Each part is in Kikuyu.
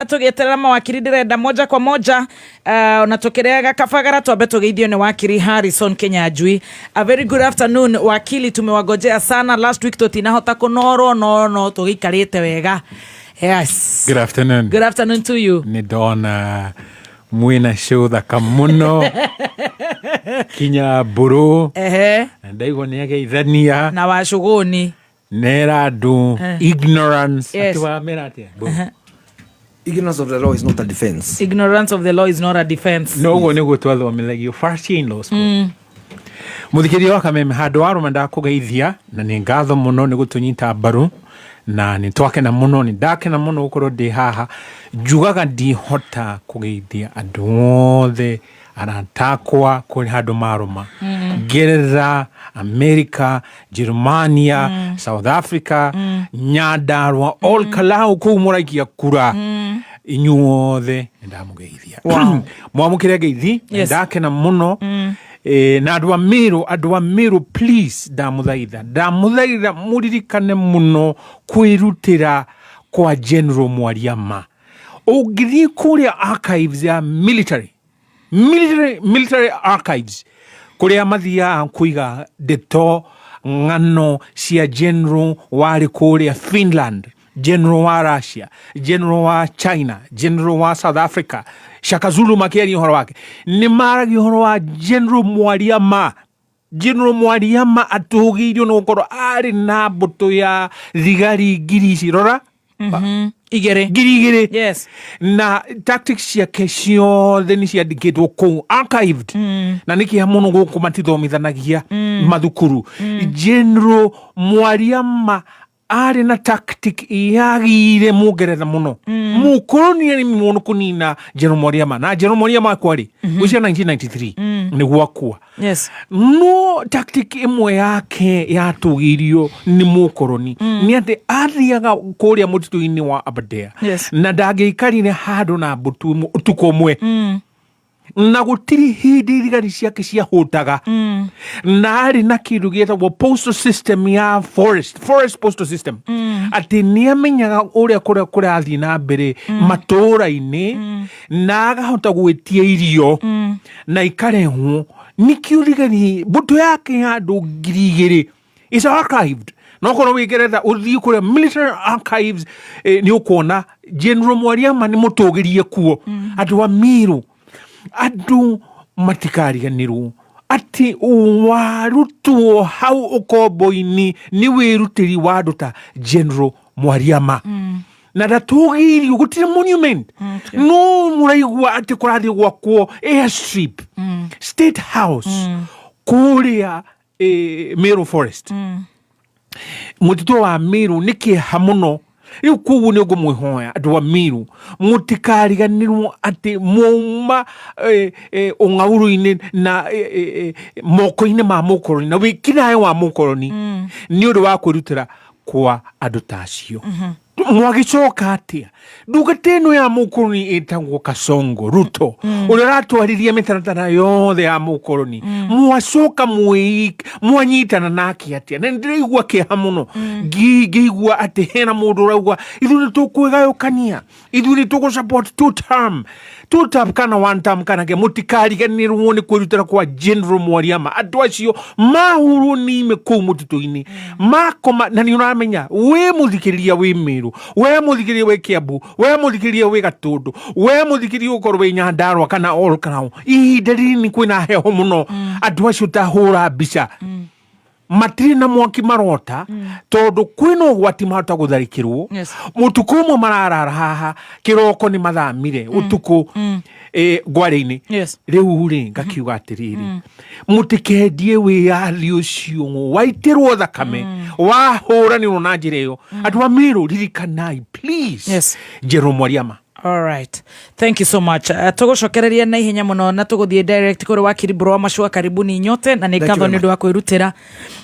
Tũgĩeterera mawakiri, ndĩrenda moja kwa moja na tũkĩrĩaga kabagara twambe tũgeithio nĩ wakiri Harrison Kinyanjui. A very good afternoon, wakili. Tumewagojea sana. Last week tũtinahota kũnorwo, no tũgĩikarĩte wega. Yes. Good afternoon. Good afternoon to you. Nĩ ndona mwĩna show thaka mũno kinya mbũrũ. Na ndaigua nĩ ageithania na wacũgũni. Nera andũ ignorance. Yes. Atĩ wamera atĩa, Mbũrũ? Ignorance of the law is not a defense. Ignorance of the law is not a defense. No ũguo nĩguo twathomithagio first year in law school. Mũthikĩria wa Kameme, handũ wa rũma ndakũgeithia na nĩ ngatho mũno nĩ gũtũnyita mbaru, na nĩ twakena mũno, nĩ ndakena mũno gũkorwo ndĩ haha. Njugaga ndihota kũgeithia andũ othe, arata akwa kũrĩ handũ marũma, Ngeretha, Amerika, Germania, South Africa, Nyandarua, Ol Kalau, kũu mũraikia kura, inyuothe nĩ ndamũgeithia. Mwamũkĩre ngeithi. Ndakena mũno. Na andũ a Mĩrũ, andũ a Mĩrũ, please, ndamũthaitha, ndamũthaitha mũririkane mũno kwĩrutĩra kwa General Mwariama. Ũngĩthiĩ kũrĩa archives ya military archives, kũrĩa mathiaga kũiga ndeto ng'ano cia general warĩ kũrĩa Finland, general wa Russia, general wa China, general wa South Africa, Shaka Zulu, makĩaria ũhoro wake nĩ maragia ũhoro wa General Mwariama. General Mwariama atũgĩirio nĩ gũkorwo arĩ na mbũtũ ya thigari ngiri ici rora. Igĩrĩ. 2000. Na tactics ciake ciothe nĩ ciandĩkĩtwo kũu archived, na nĩ kĩeha mũno gũkũ matithomithanagia mathukuru. General Mwariama arĩ na tactic yagire Mũngeretha mũno, mũkoroni arĩ mũno kũnina General Mwariama. Na General Mwariama akwa rĩ, gwĩcia 1993 nĩguo akua. No tactic ĩmwe yake yatũgĩirio nĩ mũkoroni nĩ atĩ athiaga kũrĩa mũtitũ-inĩ wa Aberdare na ndangĩikarire handũ na mbũtũ ĩmwe ũtukũ ũmwe, na gũtirĩ hĩndĩ thigari ciake ciahũtaga, na arĩ na kĩndũ gĩtagwo postal system ya forest postal system, atĩ nĩ amenyaga ũrĩa kũrĩa kũrathiĩ na mbere matũũra-inĩ na akahota gwĩtia irio na ikarehwo. Nĩkĩo thigari mbũtũ yake ya andũ 2000 is archived. No korwo wĩ Ngeretha, ũthiĩ kũrĩa military archives, nĩ ũkuona General Mwariama nĩ mũtũgĩrie kuo. Andũ a Miru, andũ matikariganĩrwo atĩ warutwo hau ũkombo-inĩ nĩ wĩrutĩri wa andũ ta General Mwariama, na ndatũgĩirio, gũtirĩ monument. No mũraigua atĩ kũrathiĩ gwakwo airstrip, State House kũrĩa Meru Forest, mũtitũ wa Meru. Nĩ kĩeha mũno. Rĩu koguo nĩ ngũmwĩhoya, andũ a Meru, mũtikariganĩrwo atĩ mwauma ũng'aurũ-inĩ na moko-inĩ ma mũkoroni na wĩkinaĩ wa mũkoroni nĩ ũndũ wa kwĩrutĩra kwa andũ ta acio. Mwagĩcoka atĩa ndungata ĩno ya mũkoroni ĩtagwo Kasongo Ruto, ũrĩa ũratwarithia mĩtaratara yothe ya mũkoroni? Mwacoka mwanyitana nake atĩa? Na nĩndĩraigua kĩeha mũno ngĩigua atĩ hena mũndũ ũrauga ithuĩ nĩ tũkwĩgayũkania, ithuĩ nĩ tũgũ support two term, two term kana one term kana kĩ. Mũtikariganĩrwo nĩ kwĩrutĩra kwa General Mwariama. Andũ acio mahurwo nĩ ime kũu mũtitũ-inĩ makoma. Na nĩ ũramenya, wĩ mũthikĩrĩria wĩ Mĩrũ, we mũthikĩrĩria wĩ Kĩambu, we mũthikĩrĩria wĩ Gatũndũ, we mũthikĩrĩria ũkorwo wĩ Nyandarua kana Ol Kalou, ihinda rĩrĩ nĩ kwĩna heho mũno. Andũ acio tahũra mbica matirĩ na mwaki marota, tondũ kwĩna ũgwati mahota gũtharĩkĩrwo. Mũtukũ ũmwe mararara haha, kĩroko nĩ mathamire ũtukũ ngwarĩ-inĩ. Rĩu rĩ, ngakiuga atĩrĩrĩ, mũtikendie wĩyathi ũcio waitĩrwo thakame, wahũranĩrwo na njĩra ĩyo. Andũ a Mĩrũ, ririkanai please General Mwariama. All right. Thank you so much. Tũgũcokereria na ihenya mũno na tũgũthiĩ direct kũrĩ wakiri Mbũrũ wa Macua. Karibuni nyote na nĩ Thank you ngatho very nĩ ũndũ wa kwĩrutĩra.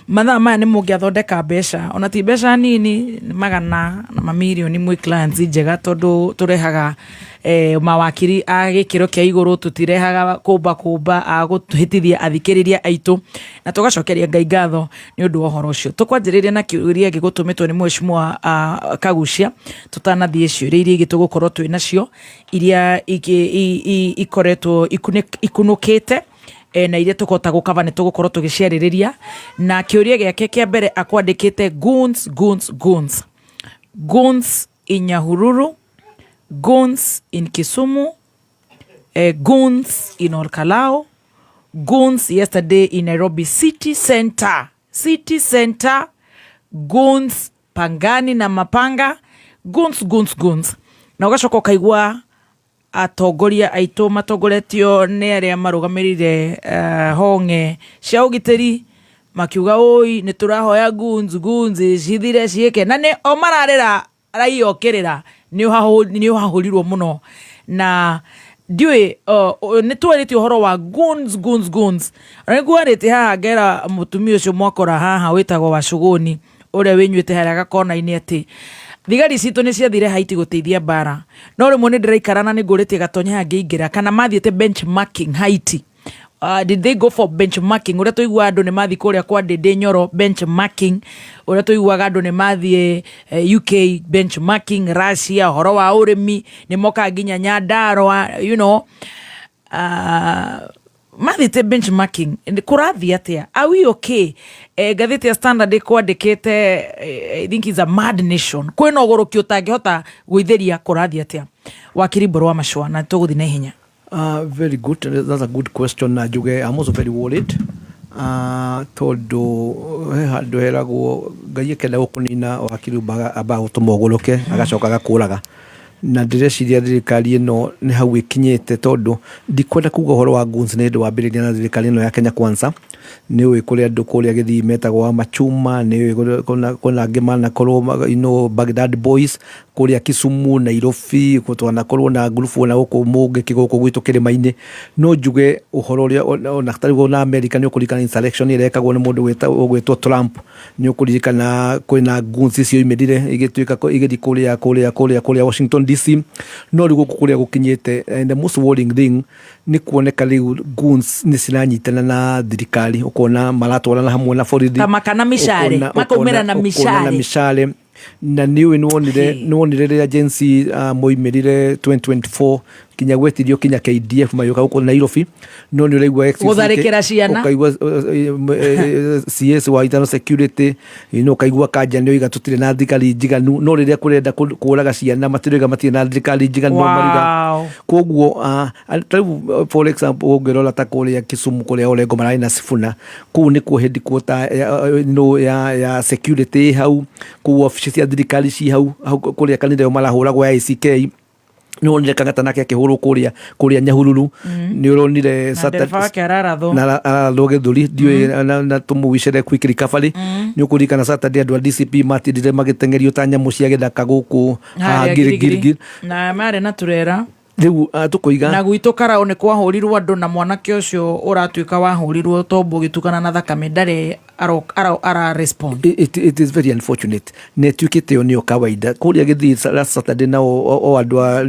Mathaa maya nĩ mũngĩathondeka mbeca, ona ti mbeca nini, nĩ magana na mamirioni mwĩ clients njega, tondũ tũrehaga Mawakiri a gĩkĩro kĩa igũrũ, tũtirehaga kũmba kũmba a gũhĩtithia athikĩrĩria aitũ, na tũgacokeria Ngai ngatho nĩ ũndũ wa ũhoro ũcio. Tũkwanjĩrĩria na kĩũria gĩgũtũmĩtwo nĩ Mheshimiwa Kagucia, tũtanathiĩ ciũria iria ingĩ tũgũkorwo twĩ nacio iria ikoretwo ikunũkĩte na iria tũkũhota gũkava nĩ tũgũkorwo tũgĩciarĩrĩria. Na kĩũria gĩake kĩa mbere akwandĩkĩte goons, goons, goons, goons in Nyahururu, goons in Kisumu, goons in Olkalou, goons yesterday in Nairobi city center, city center, goons Pangani na mapanga, goons, goons, goons. Na ũgacoka ũkaigua atongoria aitũ matongoretio nĩ arĩa marũgamĩrĩire honge cia ũgitĩri makiuga, "Ũi, nĩ tũrahoya goons, goons cithire ciĩke," na nĩ o mararĩra raia okĩrĩra nĩ ũhahũrirwo mũno. Na ndiũĩ nĩ twarĩtie ũhoro wa goons, goons, goons. Na nĩguarĩtie haha ngera mũtumia ũcio mwakora haha wĩtagwo Wacũgũni ũrĩa wĩnyuĩte harĩa gakona-inĩ atĩ thigari citũ nĩ ciathire Haiti gũteithia mbara, no rĩmwe nĩ ndĩraikara na nĩ ngũrĩtie gatonya haha ngĩingĩra kana mathiĩte benchmarking Haiti. Did they go for benchmarking? Ũrĩa tũiguaga andũ nĩ mathiĩ kũrĩa kwa Ndĩndĩ Nyoro benchmarking, ũrĩa tũiguaga andũ nĩ mathiĩ UK benchmarking, Russia ũhoro wa ũrĩmi, nĩ mokaga nginya Nyandarua, mathiĩte benchmarking. Kũrathiĩ atĩa? Are we okay? Ngathĩti ya Standard ĩkwandĩkĩte I think is a mad nation, kwĩna ũgũrũki ũtangĩhota gwĩthĩria. Kũrathiĩ atĩa, wakiri Mbũrũ wa Macũa? Na tũgũthiĩ na ihenya. Very good. That's a good question. Na njuge I'm also very worried. Tondũ he handũ heragwo Ngai akenda gũkũnina, wakiri, ambaga gũtũma ũgũrũke, agacoka agakũraga. Na ndĩreciria thirikari ĩno nĩ hau ĩkinyĩte, tondũ ndikwenda kuga ũhoro wa goons nĩ hĩndĩ wambĩrĩria na thirikari ĩno ya Kenya Kwanza. Nĩ ũĩ kũrĩ andũ kũrĩa Gĩthii metagwo wa machuma, nĩ ũĩ kwĩna angĩ manakorwo Baghdad Boys kũrĩa Kisumu, Nairobi, twanakorwo na ngurubu ona gũkũ Mũngĩkĩ, gũkũ gwitũ kĩrĩma-inĩ. No njuge ũhoro ũrĩa ona tarĩu ona America nĩ ũkũririkana insurrection ĩrĩa ĩrekagwo nĩ mũndũ ũgwĩtwo Trump. Nĩ ũkũririkana kwĩna goons cioimĩrire igĩtuĩka igĩthiĩ kũrĩa Washington DC. No rĩu gũkũ kũrĩa gũkinyĩte, and the most worrying thing nĩ kuoneka rĩu goons nĩ ciranyitana na thirikari, ũkona maratwarana hamwe na borithi. Ta makana mĩcare, makaumĩra na ũkona na mĩcare. Mĩcare. Na nĩ ũĩ nĩ wonire rĩrĩa Gen Z moimĩrire 2024, kinya gwetirio kinya KDF magĩũka gũkũ Nairobi, no nĩ ũraigua Gũtharĩkĩra ciana. Ũkaigua CS wa internal security, ũkaigua Kanja nĩ oiga tũtirĩ na thigari njiganu, no rĩrĩa kũrenda kũraga ciana matirauga matirĩ na thirikari njiganu, no mariuga. Koguo tarĩu for example ũngĩrora ta kũrĩa Kisumu kũrĩa Orengo mararĩ na Sifuna, kũu nĩkuo headquarter ya security ĩ hau, kũu obici cia thirikari ci hau hau kũrĩa kanitha ĩyo marahũragwo ya ACK. Nĩ wonire Kang'ata nake akĩhũrwo kũrĩa Nyahururu, nĩ ũronire na ndereba wake ararathwo. Na arathwo gĩthũri, ndiũĩ na tũmũwicere quick recovery. Nĩ ũkũririkana Saturday andũ a DCP matindire magĩteng'erio ta nyamũ cia gĩthaka gũkũ haha harĩa Gilgil. Gilgil. Na marĩ na turera. Rĩu tũkoiga na gwitũ Karau nĩ kwahũrirwo andũ, na mwanake ũcio ũratuĩka wahũrirwo tombo ũgĩtukana na thakame ndarĩ ara respond. It is very unfortunate na ĩtuĩkĩte ĩyo nĩyo kawaida kũrĩa Gĩthii last Saturday, nao o andũ a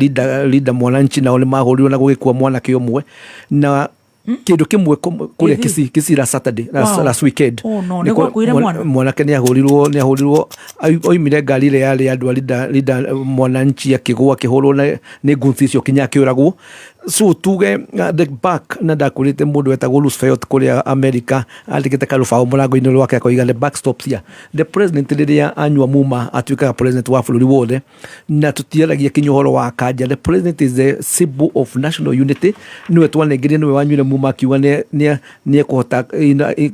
leader Mwananchi nao nĩ mahũrirwo na gũgĩkua mwanake ũmwe na kĩndũ kĩmwe kũrĩa Gĩthii? Kisii last Saturday, last weekend. Oh, no, Nĩ nĩ gwakuire mwana? Mwanake nĩ ahũrirwo, oimire ngari ĩrĩa yarĩ andũ a leader Mwananchi, akĩgũa, akĩhũrwo nĩ guns icio kinya akĩũragwo. So tuge the back na ndakwĩrĩte mũndũ wetagwo Roosevelt kũrĩa America andĩkĩte karũbaũ mũrango-inĩ rwake akoiga, "The buck stops here." The president rĩrĩa anyua muma atuĩkaga president wa bũrũri wothe, na tũtiaragia kinya ũhoro wa Kanja. The president is the symbol of national unity. Nĩwe twanengerie, nĩwe wanyuire muma akiuga nĩ ekũhota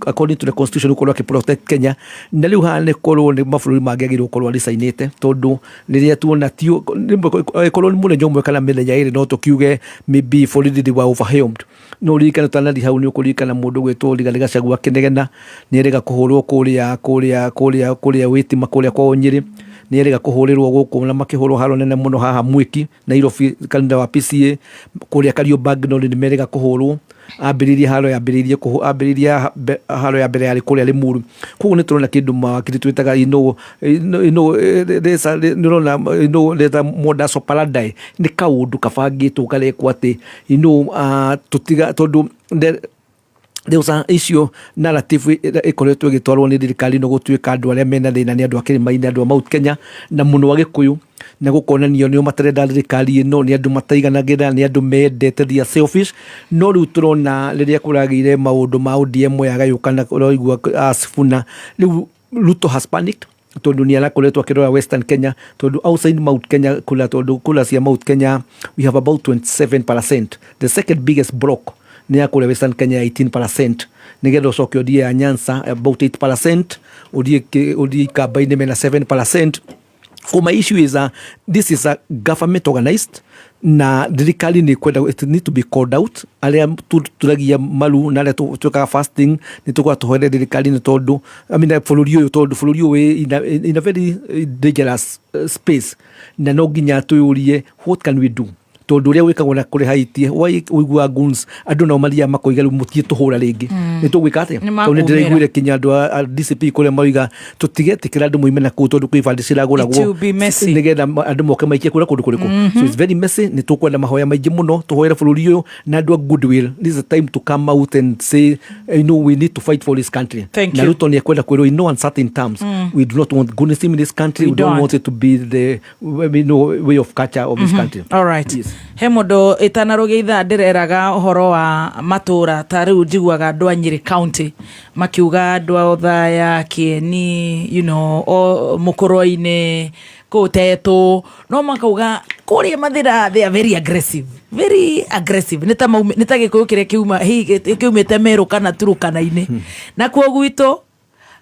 according to the constitution gũkorwo akĩ protect Kenya. Na rĩu haha nĩ korwo nĩ mabũrũri mangĩagĩrĩirwo gũkorwo aricainĩte, tondũ rĩrĩa tuona tio ĩkorwo nĩ mũthenya ũmwe kana mĩthenya 2, no tũkiuge maybe borithi they were overwhelmed. No ũririkane tanathi hau nĩ ũkũririkana mũndũ gwĩtwo Rigathĩ Gachagua akĩnegena nĩ erĩga kũhũrwo kũrĩa Wĩtima, kũrĩa kwao Nyĩrĩ. Nĩ erĩga kũhũrĩrwo gũkũ na makĩhũrwo haro nene mũno haha Mwiki, Nairobi, kanitha wa PCA kũrĩa Kariobangi, no nĩ merĩga kũhũrwo. Ambĩrĩirie haro yambĩrĩirie ambĩrĩirie haro ya mbere yarĩ kũrĩa Limuru. Koguo nĩ tũrona kĩndũ mawakiri twĩtaga nĩ ũrona reta modus operandi, nĩ kaũndũ kabangĩtwo karekwo atĩ tũtiga tondũ there icio narrative ĩkoretwo ĩgĩtwarwo nĩ thirikari no gũtuĩka andũ arĩa mena thĩna nĩ andũ a kĩrĩma-inĩ, andũ a Mount Kenya na mũno Agĩkũyũ, na gũkonanio nĩo matarenda thirikari ĩno, nĩ andũ mataiganagĩra, nĩ andũ mendete, they are selfish. No rĩu tũrona rĩrĩa kũragĩire maũndũ ma ODM yagayũkana, ũraigua Sifuna, rĩu Ruto has panicked tondũ nĩ arakoretwo akĩrora Western Kenya, tondũ outside Mount Kenya kura, tondũ kura cia Mount Kenya we have about 27%. The second biggest block nĩ ya kũrĩa Western Kenya ya 18%, nĩgetha ũcoke ũthiĩ ya Nyanza about 8%, ũthiĩ Ikamba-inĩ mena 7%. For my issue is this is a government organized na thirikari nĩ kwenda, it need to be called out. Arĩa turagia maru na arĩa twĩkaga fasting nĩ tũkorwo tũhoere thirikari nĩ tondũ, I mean, bũrũri ũyũ, tondũ bũrũri ũyũ wĩ in a very dangerous space, na no nginya twĩyũrie what can we do, tondũ ũrĩa wĩkagwo na kũrĩ Haiti ũiguaga goons, andũ nao mathiaga makoiga rĩu mũtirĩ tũhũra rĩngĩ, nĩ tũgwĩka atĩa? Nĩ Tondũ nĩ makumĩra. Ndĩraiguire kinya andũ a DCP kũrĩa mauga tũtigetĩkĩra andũ moime na kũu tondũ kwĩ ibandĩ ciragũragwo It will be messy. Nĩgetha andũ moke maikie kũrĩa kũndũ kũrĩkũ. So it's very messy. Nĩ tũkwenda mahoya maingĩ mũno, tũhoere bũrũri ũyũ na andũ a goodwill. This is a time to come out and say, we need to fight for this country. Thank Na you. Ruto nĩ ekwenda kwĩrwo in no uncertain terms, we do not want goodness in this country. We We don't don't. want it to be the way of culture of this country. All right. Yes. He mũndũ ĩtanarũgĩa ithaa ndĩreraga ũhoro wa matũra, ta rĩu njiguaga andũ a Nyĩrĩ County makiuga andũ a Othaya, Kĩeni, o Mũkũrwe-inĩ kũu Tetũ, no makauga kũrĩa Mathĩra they are very aggressive, very aggressive, nĩ ta nĩ ta Gĩkũyũ kĩrĩa kiuma hihi kĩumĩte Meru kana Turukana-inĩ. Nakuo gwitũ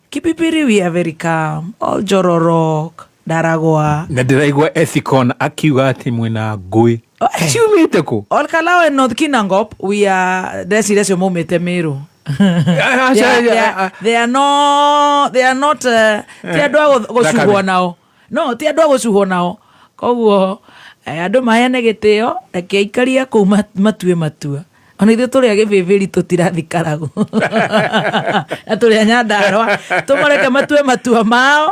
Kipipiri we are very calm, all Njororok, Ndaragwa. Na ndĩraigua Ethicon akiuga atĩ mwĩna ngũĩ ciumĩte kũ? Olkalou and North Kinangop, we are, ndeciria cio maumĩte Meru. They are no, they are not ti andũ a gũcuhwo Thakame. nao, no ti andũ a gũcuhwo nao. Koguo andũ maheane gĩtĩo, reke aikaria kũu matue matua. Ona ithuĩ tũrĩ a Gĩbĩbĩri tũtirathi Karagu na tũrĩ a Nyandarũa, tũmareke matue matua mao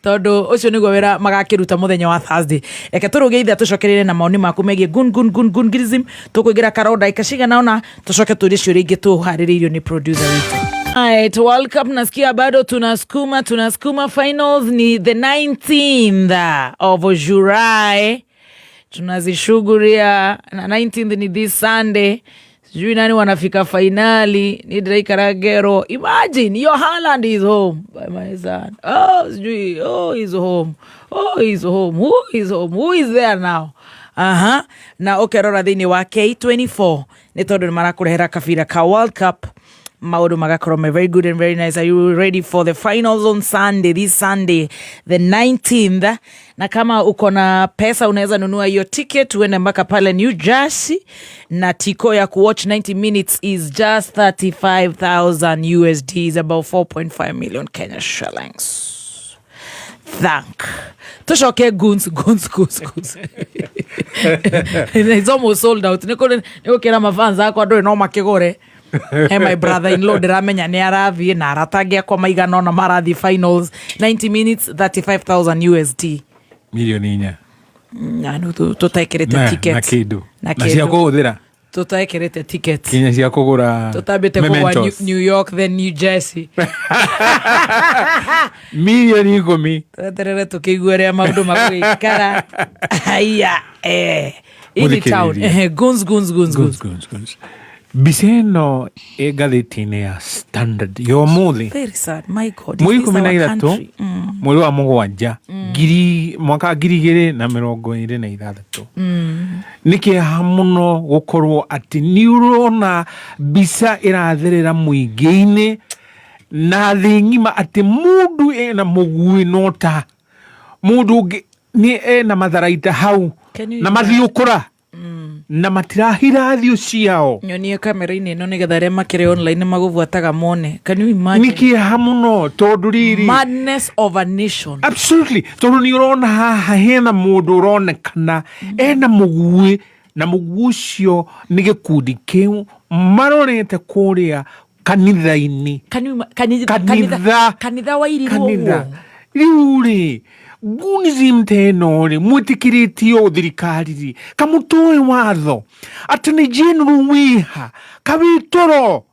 tondũ ũcio nĩguo wĩra magakĩruta mũthenya wa Thursday. Reke tũrũge ithaa tũcokerere na maoni maku megiĩ gun gun gun gun gungism. Tũkũingĩra karo ndagĩka cigana ũna, tũcoke tũrie ciũria ingĩ tũharĩrĩirio nĩ producer witũ. Right, World Cup nasikia bado tunasukuma, tunasukuma. Finals ni the 19th of July, tunazishughulia na 19th ni this Sunday. Sijui nani wanafika fainali, ni ndĩraikara ngero, imagine your Haaland is home by my son. Oh, sijui, oh, he's home, oh, he's home, who is home, who is there now? Aha, na ũkerora thĩinĩ wa K24 nĩ tondũ nĩ marakũrehera kabira ka World Cup, maũndũ magakorwo me very good and very nice. Are you ready for the finals on Sunday, this Sunday the 19th? Na kama uko na pesa unaweza nunua hiyo ticket uende mpaka pale New Jersey, na tiko ya kuwatch 90 minutes is just 35,000 USD, is about 4.5 million Kenya shillings. Thank tucoke guns guns guns guns. It's almost sold out. Nĩ gũkĩra mafans akwa ndũrĩ no makĩgũre. He my brother in law ndĩramenya nĩ arathiĩ na arata angĩ akwa maigana ũna marathiĩ finals, 90 minutes, 35,000 USD. Milioni 4. Na nĩ tũtekĩrĩte ticket. Na kĩndũ. Na Na cia kĩndũ. kũhũthĩra. Tũtekĩrĩte ticket. Kinya cia kũgũra. Tũtambĩte kũgwa New, mementos. New York then New Jersey. Milioni 10. Tweterere tũkĩigue ũrĩa maũndũ magũgĩikara. Haya, ini town. Mũthikĩrĩria. Guns guns guns guns. Guns, guns, guns. Mbica ĩno ĩ ngathĩti-inĩ ya Standard ya ũmũthĩ. Very sad, my God, is Mweri this ikũmi na our ithatũ country? Mweri wa mũgwanja ngiri mwaka wa 2026. Nĩ kĩeha mũno gũkorwo atĩ nĩ ũrona mbica ĩratherera mũingĩ-inĩ na thĩ ng'ima atĩ mũndũ ena mũguĩ nota mũndũ ũngĩ nĩ ena matharaita hau Can you na mathiũkũra. Na matirahira thiũ ciao. Nyonie kamera-inĩ ĩno nĩgetha arĩa makĩrĩ online magũbuataga mone. Can you imagine? Nĩ kĩeha mũno tondũ rĩrĩ Madness of a nation. Absolutely, tondũ nĩ ũrona haha hena mũndũ ũronekana ena mũguĩ, na mũguĩ ũcio nĩ gĩkundi kĩu marorete kũrĩa kanitha-inĩ. Can you kanitha? Kanitha. Kanitha wairirwo kanitha ũguo. Rĩu rĩ, gunism ta ĩno rĩ, mwĩtĩkĩrĩtio thirikari rĩ, kamũtũĩ watho atĩ nĩ general wĩha kawĩtoro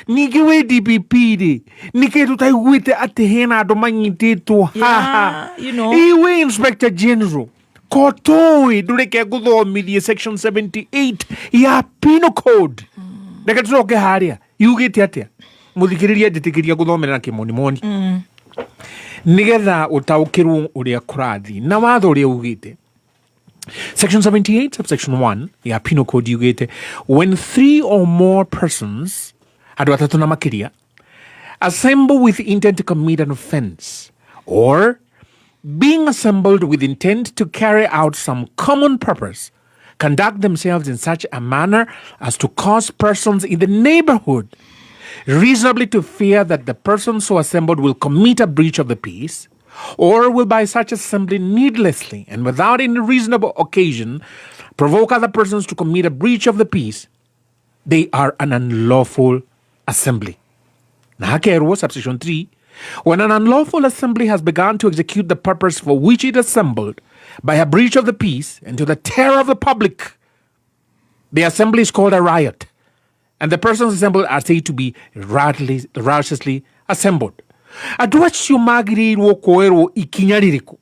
ningĩ wĩ DPP rĩ, nĩkĩ tũtaiguĩte atĩ hena andũ manyitĩtwo haha? Yeah. Iwe inspector general kotũĩ ndũreke ngũthomithie section 78 ya Penal Code. Reke tũcoke harĩa yugĩte atĩa. Mũthikĩrĩria, njĩtĩkĩria gũthomera na kĩmonimoni nĩgetha ũtaũkĩrwo ũrĩa kũrathiĩ na watho ũrĩa ugĩte. Section 78 subsection 1 ya Penal Code yugĩte, when three or more persons, andũ atatũ na makĩria, assemble with intent to commit an offense or being assembled with intent to carry out some common purpose, conduct themselves in such a manner as to cause persons in the neighborhood reasonably to fear that the persons so assembled will commit a breach of the peace or will by such assembly needlessly and without any reasonable occasion provoke other persons to commit a breach of the peace, they are an unlawful assembly. Na hakerwo subsection 3, when an unlawful assembly has begun to execute the purpose for which it assembled by a breach of the peace and to the terror of the public, the assembly is called a riot, and the persons assembled are said to be riotously assembled. Andũ acio magĩrĩirwo kuoerwo ikinya rĩrĩkũ?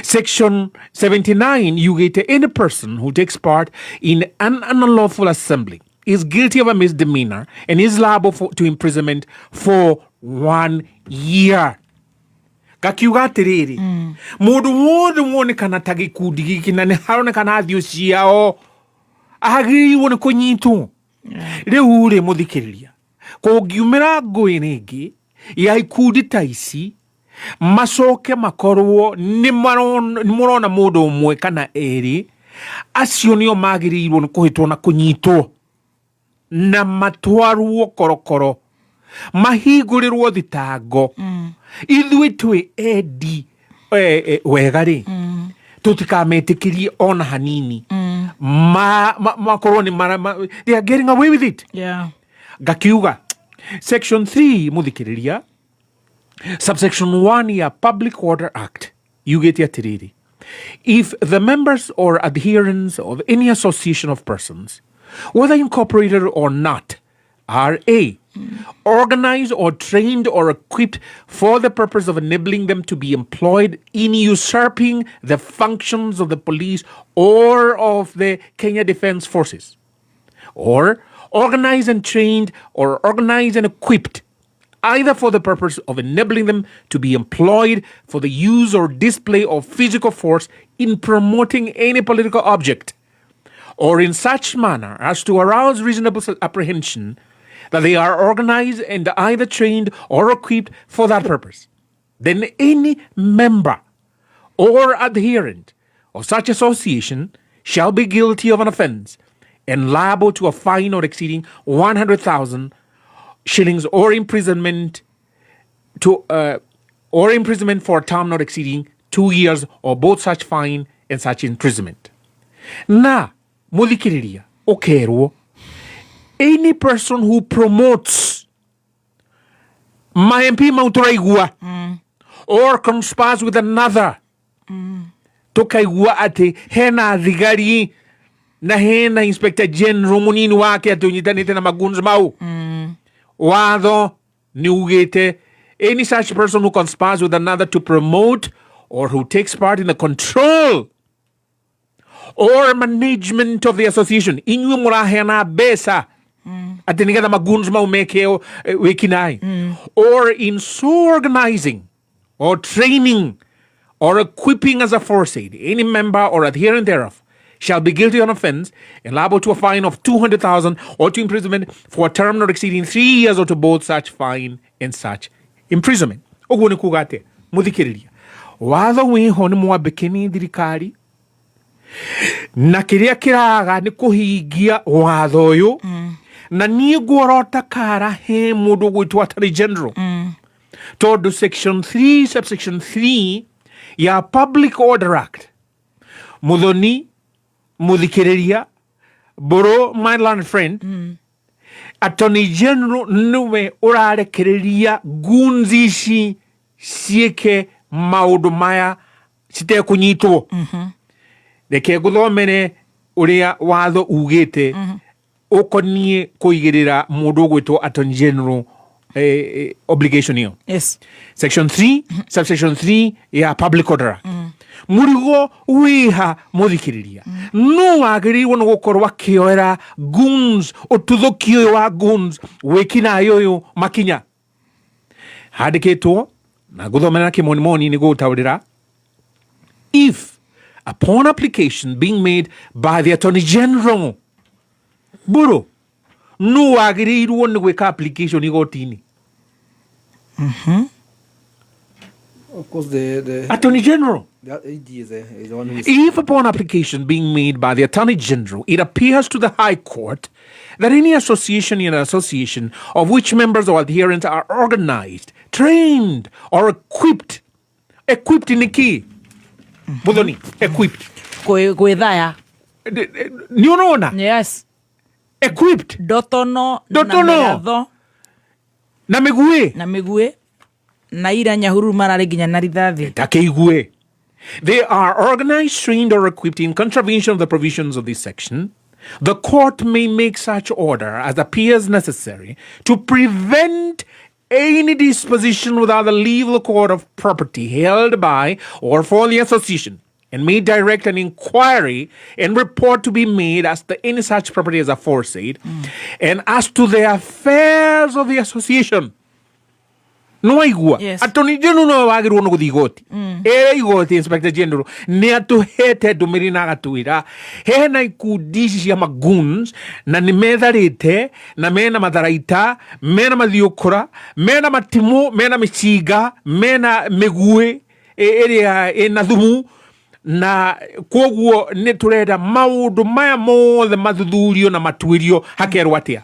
Section 79 yugĩte, any person who takes part in an unlawful assembly is guilty of a misdemeanor and is liable to imprisonment for 1 year. Gakiuga atĩrĩrĩ, mũndũ wothe wonekana ta gĩkundi gĩkĩ na nĩ haronekana thiũ ciao agĩrĩirwo nĩ kũnyitwo. Rĩu rĩ, mũthikĩrĩria, kũngiumĩra ngũĩ rĩngĩ ya ikundi ta ici, macoke makorwo nĩ mũrona mũndũ ũmwe kana erĩ, acio nĩo magĩrĩirwo nĩ kũhĩtwo na kũnyitwo na matwarwo korokoro, mahingũrĩrwo thitango. Ithuĩ twĩ endi wega rĩ, tũtikametĩkĩrie ona hanini makorwo nĩ they are getting away with it. Ngakiuga section 3, mũthikĩrĩria, subsection 1 ya Public Order Act yugĩte atĩrĩrĩ, if the members or adherents of any association of persons, whether incorporated or not, are A, organized or trained or equipped for the purpose of enabling them to be employed in usurping the functions of the police or of the Kenya Defense Forces, or organized and trained or organized and equipped either for the purpose of enabling them to be employed for the use or display of physical force in promoting any political object, or in such manner as to arouse reasonable apprehension that they are organized and either trained or equipped for that purpose, then any member or adherent of such association shall be guilty of an offense and liable to a fine not exceeding 100,000 shillings or imprisonment for a term not exceeding 2 years or both such fine and such imprisonment. Na muthikiriria, ukerwo any person who promotes ma MP mau tũraigua or conspires with another, tukaigua atĩ hena thigari na hena inspector general munini wake atĩ ũnyitanĩte na maguns mau, watho nĩ ugĩte any such person who conspires with another to promote or who takes part in the control or management of the association, inyuĩ mũraheana mbeca atĩ nĩgetha maguns mau meke wĩkinaĩ, or in so organizing or training or equipping as aforesaid any member or adherent thereof shall be guilty of an offense and liable to a fine of 200,000 or to imprisonment for a term not exceeding 3 years or to both such fine and such imprisonment. Ũguo nĩ kuga atĩa, mũthikĩrĩria? Watho wĩho nĩ mwambĩke nĩ thirikari. Na kĩrĩa kĩraga nĩ kũhingia watho ũyũ. Na niĩ nguorota kara he mũndũ ũgwĩtwo Attorney General, tondũ section 3 subsection 3 ya Public Order Act, Muthoni muthikĩrĩria Mbũrũ, my land friend, Attorney General nĩwe ũrarekereria goons ici ciĩke maũndũ maya citekũnyitwo. Reke ngũthomere ũrĩa watho ugĩte ũkoniĩ kũigĩrĩra mũndũ ũgwĩtwo Attorney General obligation ĩyo. Section 3 subsection 3 ya Public Order Act. Mũrigo wĩha, mũthikĩrĩria, no wagĩrĩirwo nĩ gũkorwo akĩoera goons, ũtuthũki ũyũ wa goons, wĩkinaĩ ũyũ makinya handĩkĩtwo na ngũthomera na kĩmonimoni nĩ gũgũtaũrĩra. If upon application being made by the Attorney General, Mbũrũ, no wagĩrĩirwo nĩ gwĩka application igoti-inĩ? Of course, the Attorney General. the AG is the one who is. If upon application being made by the Attorney General, it appears to the High Court that any association in an association of which members or adherents are organized, trained, or equipped, equipped nĩ kĩ? Muthoni, equipped. Gwĩthaya. Nĩ ũrona? Yes. Equipped. Ndotono. Ndotono. Na mĩgatho. Na mĩguĩ. Na mĩguĩ na ira Nyahururu mararĩ nginya na rithathi. Takeigue. They are organized, trained, or equipped in contravention of the provisions of this section, the court may make such order as appears necessary to prevent any disposition without the leave of the court of property held by or for the association, and may direct an inquiry and report to be made as to any such property as aforesaid, and as to the affairs of the association. Nĩwaigua? Yes. Attorney General no wagĩrĩirwo nĩ gũthiĩ igoti ere igoti Inspector General nĩ atũhete ndũmĩrĩri na agatwĩra hena ikundi ici cia magoons na nĩ metharĩte na mena matharaita, mena mathiũkũra, mena matimũ, mena mĩcinga, mena mĩguĩ ĩrĩa ĩna thumu, na koguo nĩ tũrenda maũndũ maya mothe mathuthurio na matuĩrio hakerwo atĩa.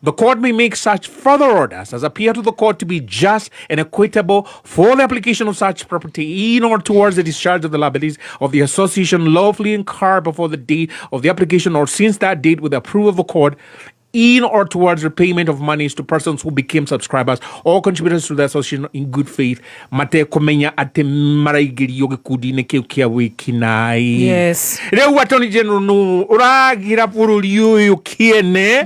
The court may make such further orders as appear to the court to be just and equitable for the application of such property in or towards the discharge of the liabilities of the association lawfully incurred before the date of the application or since that date, with the approval of the court, in or towards repayment of monies to persons who became subscribers or contributors to the association in good faith, matekumenya atĩ maraingĩrio gĩkundi-inĩ kĩu kĩa wĩkinaĩ. Rĩu Attorney General nũ ũragira bũrũri ũyũ kĩene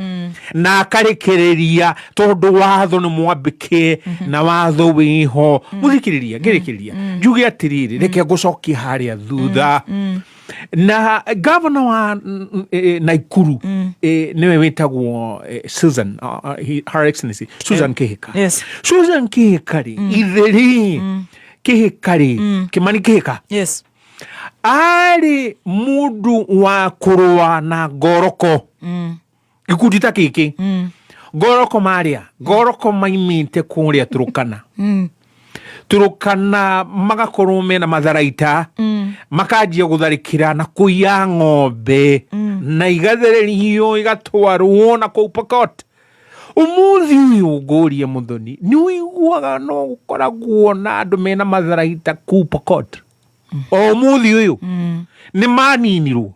na akarekereria, tondũ watho nĩ mwambĩke na watho wĩho. Mũthikĩrĩria, ngĩrĩkĩrĩria njuge atĩrĩrĩ, reke ngũcokie harĩa thutha na gavana wa Naikuru, nĩwe wĩtagwo Susan, Her Excellency Susan Kihika. Susan Kihika rĩ, ithe rĩ, Kihika rĩ, Kimani Kihika, arĩ mũndũ wa kũrũa na ngoroko, gĩkundi ta gĩkĩ. Ngoroko marĩa ngoroko maimĩte kũrĩa Turukana, Turukana magakorwo mena matharaita, makanjia gũtharĩkĩra na kũiya ng'ombe na igathererio igatwarwo na kũu Pokot. Ũmũthĩ ũyũ ngũrie Mũthoni, nĩ ũiguaga no gũkoragwo na andũ mena matharaita kũu Pokot? O ũmũthĩ ũyũ nĩ maninirwo.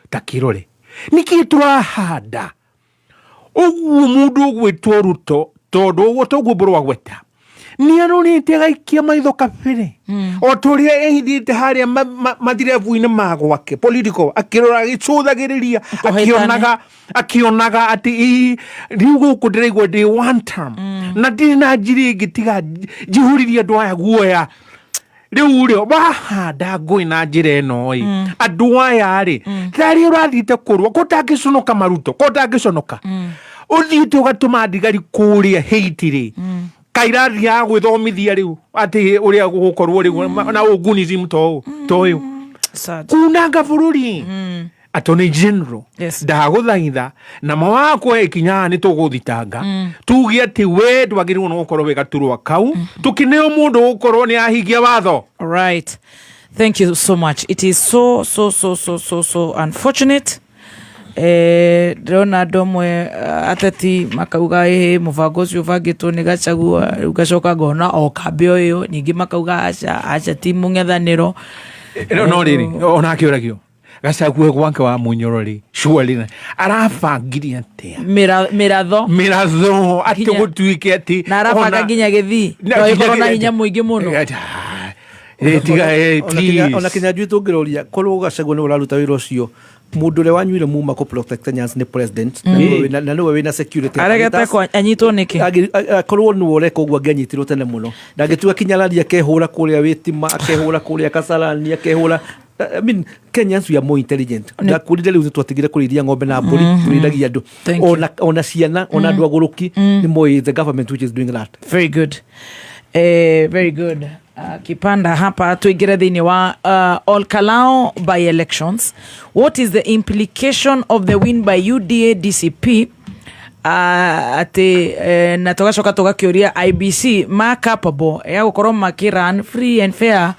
Ta kĩrore nĩkĩ tũrahanda ũguo mũndũ ũgwĩtwo Ruto, tondũ ũguo toguo Mbũrũ agweta nĩ arorĩte agaikia maitho kabere o ta ũrĩa ehithĩte harĩa mathirebu-inĩ ma gwake political, akĩrora, agĩcũthagĩrĩria, akĩonaga akĩonaga atĩ ĩ, rĩu gũkũ ndĩraigua ndĩ one term na ndirĩ na njĩra ĩngĩ tiga njihũrĩrie andũ aya guoya. Rĩu rĩ, wahanda ngũĩ na njĩra ĩno ĩ, andũ aya rĩ, tarĩ ũrathiĩte kũrũa ko ũtangĩconoka maruto, ko ũtangĩconoka ũthiĩte ũgatũma thigari kũrĩa Haiti rĩ, kairathiaga gwĩthomithia rĩu atĩ ũrĩa gũgũkorwo rĩu na ũgunism to ũyũ Sad. Kunanga bũrũri. Attorney General, ndagũthaitha na mawakwa ikinya nĩ tũgũthitanga tuge atĩ we ndwagĩrĩirwo nĩ gũkorwo wĩ gaturwa kau, tũkĩneo mũndũ gũkorwo nĩ ahingia watho. All right. Thank you so much. It is so so so so so so unfortunate. Ndĩrona andũ amwe ateti makauga ĩ mũbango ũcio ũbangĩtwo nĩ Gachagua, rĩu ngacoka ngona o kambĩ o ĩyo ningĩ makauga aca aca ti mũng'ethanĩro. No rĩrĩ, onake ũragio Gachagua gwake wa Munyoro rĩ, surely arabangire atĩa? Mĩratho. Mĩratho atĩ gũtuĩke atĩ na arabanga nginya gĩthii no ĩkorwo na hinya mũingĩ mũno. Tiga Ona Kinyanjui, tũngĩroria korwo Gachagua nĩ ũraruta wĩra ũcio, mũndũ ũrĩa wanyuire muma kũ protect Kenyans nĩ president, na nĩwe wĩna security Aregete apparatus. Anyitwo nĩkĩ? Akorwo nĩwe ũreka ũguo, angĩanyitirwo tene mũno. Ndangĩtua Kinyarari akehũra kũrĩa Wĩtima, akehũra kũrĩa Kasarani, akehũra. I mean, Kenyans, we are more intelligent. Ndakwĩrire rĩu nĩtwatigire kũrĩithia ng'ombe na mbũri, tũrĩithagia andũ. Thank you. Ona ciana, ona andũ agũrũki nĩ moĩ the government which is doing that. Very good, very good. Kipanda hapa tuingire thĩinĩ wa Olkalao by elections. What is the implication of the win by UDA DCP? Atĩ na tũgacoka tũgakĩũria IEBC ma capable ya gũkorwo makĩ free and fair,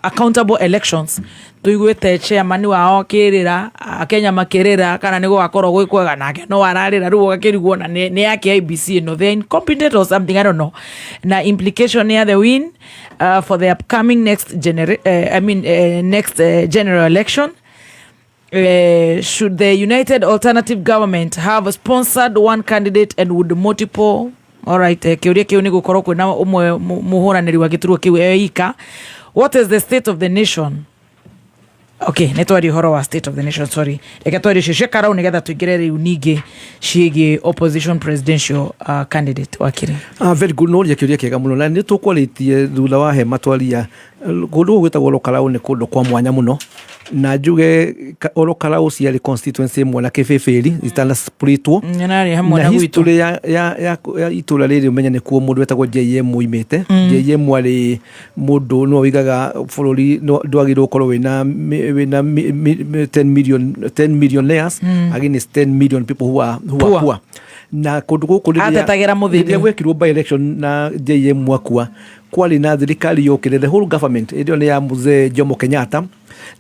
accountable elections. Tũiguĩte chairman wao akĩrĩra, Akenya makĩrĩra kana nĩ gũgakorwo gwĩ kwega, nake no ararĩra. Rĩu ũgakĩrigwo na nĩ yake IEBC ĩno, they are incompetent or something, I don't know. Na implication ya the win for the upcoming next I mean, next general election. Should the United Alternative Government have sponsored one candidate and would multiple? Alright, kĩũria kĩu nĩ gũkorwo kwĩna ũmwe mũhũranĩri wa gĩturwa kĩu eika. What is the state of the nation? Okay, nĩ twaria ũhoro wa state of the nation, sorry. Reke twarie icio cia Karau nĩgetha tũingĩre rĩu ningĩ ciĩgiĩ opposition presidential candidate, wakiri. Ah, very good. Noria kĩũria kĩega mũno na nĩ tũkwarĩtie thutha wa hema twaria. Kũndũ gũkũ gwĩtagwo Olokarau nĩ kũndũ kwa mwanya mũno, na njuge Olokarau ciarĩ constituency ĩmwe na Kĩbĩbĩri itanasplitwo. Nyenarĩ hamwe na na gwitũ. History ya itũra rĩrĩ, ũmenye nĩ kuo mũndũ wetagwo JM oimĩte. JM arĩ mũndũ nĩwe ũigaga bũrũri ndwagĩrĩirwo gũkorwo wĩna 10 million, 10 millionaires against 10 million people who are Poor. poor. Na kũndũ gũkũ Atetagĩra mũthĩni. Rĩrĩa gwekirwo by election na JM akua, kwarĩ na thirikari yokire, the whole government ĩrĩa nĩ ya mzee Jomo Kenyatta,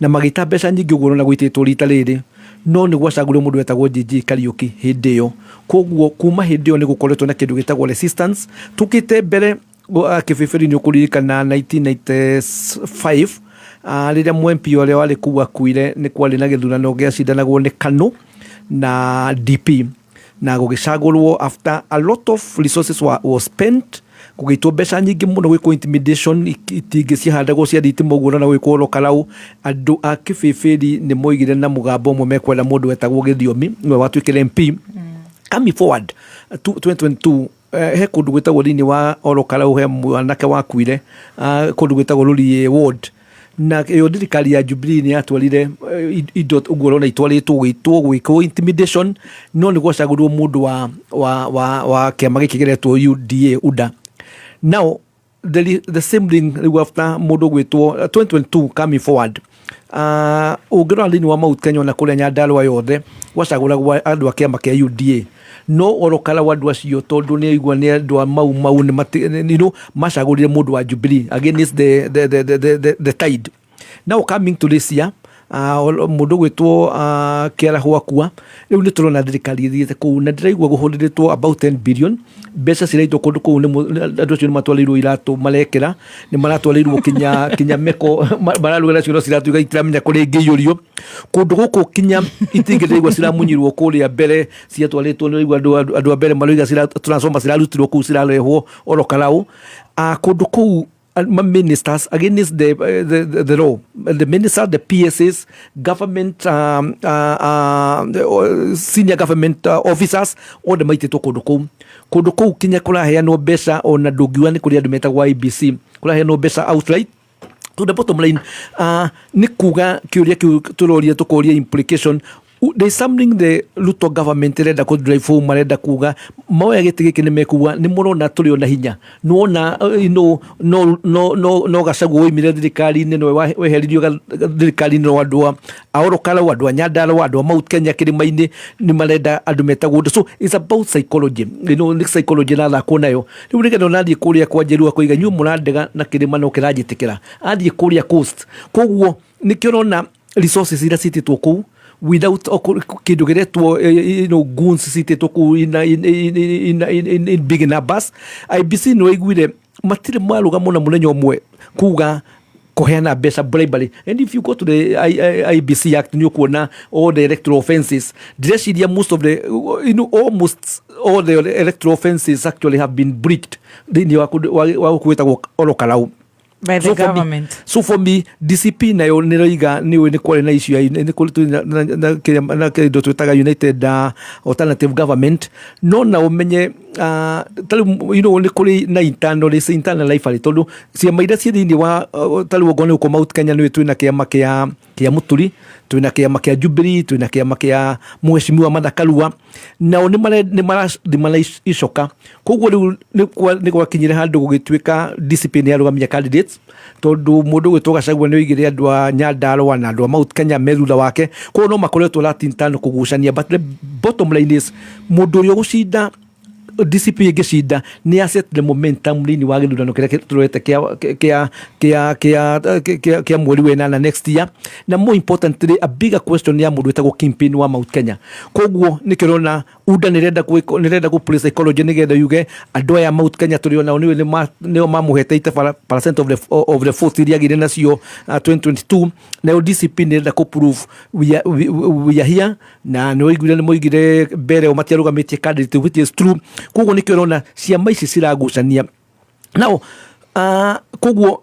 na magĩita mbeca nyingĩ ũguo na gũitĩtwo rita rĩrĩ, no nĩ gwacagũrio mũndũ wetagwo GG Kariuki hĩndĩ ĩyo. Koguo kuma hĩndĩ ĩyo nĩ gũkoretwo na kĩndũ gĩtagwo resistance. Tũkĩte mbere Kĩbĩbĩri, nĩ ũkũririkana 1995, rĩrĩa mũ MP ũrĩa warĩ kũu akuire, nĩ kwarĩ na gĩthurano gĩacindanagwo nĩ KANU na DP, na gũgĩcagũrwo after a lot of resources was spent, gũgĩitwo mbeca nyingĩ mũno, gwĩkwo intimidation, itingĩ ciahandagwo cia thitima ũguo na gwĩkwo Olokarau. Andũ a Kĩbĩbĩri nĩ moigire na mũgambo ũmwe mekwenda mũndũ wetagwo Gĩthiomi, nĩwe watuĩkire MP. Coming forward to 2022, he kũndũ gwĩtagwo thĩinĩ wa Olokarau, he mwanake wakuire, kũndũ gwĩtagwo Rũriĩ ward, na ĩyo thirikari ya Jubilee nĩ yatwarire indo ũguo ũrona itwarĩtwo gwĩtwo gwĩkwo intimidation, no nĩ gwacagũrirwo mũndũ wa kĩama gĩkĩ kĩretwo UDA, UDA. Now the same thing rĩu after mũndũ gwĩtwo 2022 coming forward, ũngĩrora thĩinĩ wa Mount Kenya na kũrĩa Nyandarua yothe gwacagũragwo andũ a kĩama kĩa UDA, no Olokarau andũ acio, tondũ nĩ aigua nĩ andũ a Mau Mau, nĩ macagũrire mũndũ wa Jubilee against the tide. Now coming to this year, mũndũ gwĩtwo Kĩaraho akua, rĩu nĩ tũrona thirikari ĩthiĩte kũu na ndĩraigua gũhũthĩrĩtwo about 10 billion. Mbeca ciraitwo kũndũ kũu, andũ acio nĩ matwarĩirwo iratũ marekĩra, nĩ maratwarĩirwo kinya meko mararuga nacio, no ciratuĩka itiramenya kũrĩa ingĩiyũrio. Kũndũ gũkũ kinya itingĩ ndĩraigua ciramunyirwo kũrĩa mbere ciatwarĩtwo, nĩ raigua andũ a mbere maroiga transformer cirarutirwo kũu cirarehwo Olokarau. Kũndũ kũu ministers against the law, the minister, the PSs, government, senior government officers othe maitĩtwo kũndũ kũu. Kũndũ kũu kinya kũraheanwo mbeca, ona ndũngiuga nĩ kũrĩ andũ metagwo IEBC, kũraheanwo mbeca outright. To the bottom line, nĩ kuga kĩũria kĩu tũroria, tũkoria implication. There is something the Ruto government ĩrenda kũ drive home, marenda kuga moya gĩtĩ gĩkĩ nĩ mekuga nĩ mũrona tũrĩ ona hinya, nĩwona no no no no Gachagua woimire thirikari-inĩ, no weheririo thirikari-inĩ, no andũ a Ol Kalou, andũ a Nyandarua, andũ a Mount Kenya kĩrĩma-inĩ nĩ marenda andũ metagwo ũndũ. So it's about psychology, nĩ psychology ĩrathakwo nayo rĩu, nĩgetha onathiĩ kũrĩa kwa Njeru akoiga inyuĩ mũrandega na kĩrĩma no kĩranjĩtĩkĩra athiĩ kũrĩa coast. Koguo nĩkĩo ũrona resources iria citĩtwo kũu without kĩndũ kĩretwo goons citĩtwo kũu in big numbers. IEBC nĩ waiguire matirĩ marũgama na mũthenya ũmwe kuga kũheana mbeca, bribery, and if you go to the IEBC Act nĩ ũkuona all the electoral offences. Ndĩreciria most of the almost all the electoral offences actually have been breached thĩinĩ wa kũndũ wa gũkũ gwĩtagwo Ol Kalou by the So for me- government. So for me, DCP nayo nä roiga nä å nä kwarä na issue ya nä kũrĩ twĩ na kĩndũ twĩtaga united alternative government, no na ũmenye tarĩu nĩ kũrĩ na internal, it's internal rivalry, tondũ ciama iria ciĩ thĩinĩ wa tarĩu okorwo nĩ gũkũ Mount Kenya nĩ twĩna kĩama kĩa Mũturi, twĩna kĩama kĩa Jubilee, twĩna kĩama kĩa Mheshimiwa Martha Karua, nao nĩ marathimana icoka. Koguo rĩu nĩ gwakinyire handũ gũgĩtuĩka DCP nĩ yarũgamia candidates, tondũ mũndũ ũgwĩtwo Gachagua nĩ oigire andũ a Nyandarua na andũ a Mount Kenya me thutha wake. Koguo no makoretwo latintano kũgucania, but the bottom line is mũndũ ũrĩa ũgũcinda, DCP ĩngĩcinda, nĩ asset the momentum thĩinĩ wa gĩthurano kĩrĩa tũrorete kĩa mweri wa ĩnana next year. Na more importantly, a bigger question ya mũndũ wĩtagwo kingpin wa Mount Kenya. Koguo nĩkĩo ũrona UDA nĩ ĩrenda gũ play psychology nĩgetha yuge andũ aya Mount Kenya tũrĩ onao nĩo mamũhete 80% of the votes iria agĩire nacio 2022. Nayo DCP nĩ ĩrenda kũ prove we are here, na nĩ waiguire nĩ moigire mbere o matiarũgamĩtie candidate, which is true. Koguo nĩkĩo ũrona ciama ici ciragucania now. Koguo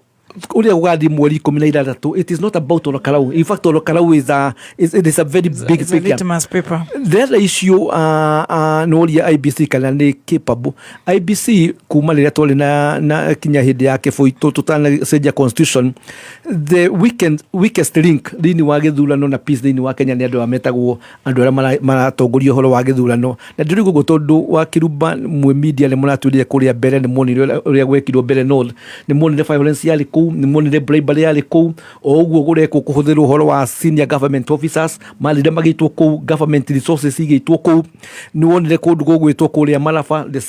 ũrĩa gũgathiĩ mweri 16, it is not about Ol Kalou. In fact, Ol Kalou is a, is, it is a very big It's a picture. Litmus paper. The other issue, nĩ IEBC kana nĩ capable. IEBC kuma rĩrĩa twarĩ na kinya hĩndĩ ya Kĩboi tũtanacenjia constitution, the weakest link thĩinĩ wa gĩthurano na peace thĩinĩ wa Kenya nĩ andũ arĩa metagwo andũ arĩa maratongoria ũhoro wa gĩthurano. Na ndĩrĩ ũguo tondũ wa Kĩrumba mwĩ media nĩ mũratwĩrire kũrĩa mbere, nĩ muonire ũrĩa gwekirwo mbere north, nĩ muonire violence yarĩ kũu, nĩ muonire bribery yarĩ kũu, o ũguo gũrekwo kũhũthĩrwo ũhoro wa senior government officers mathire magĩitwo kũu, government resources igĩitwo kũu. Nĩ wonire kũndũ gũgwĩtwo kũrĩa Maraba, the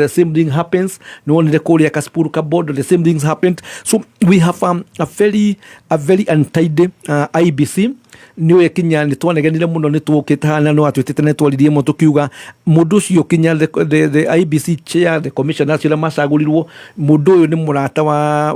same thing happens. Nĩ wonire kũrĩa Kasipul Kabondo, the same things happened. So we have a very untidy IEBC. Nĩ ũĩ kinya nĩ twanegenire mũno, nĩ twokĩte haha na nĩ watwĩtĩte, nĩ twaririe mũno tũkiuga mũndũ ũcio kinya the IEBC chair, the commissioner acio arĩa macagũrirwo, mũndũ ũyũ nĩ mũrata wa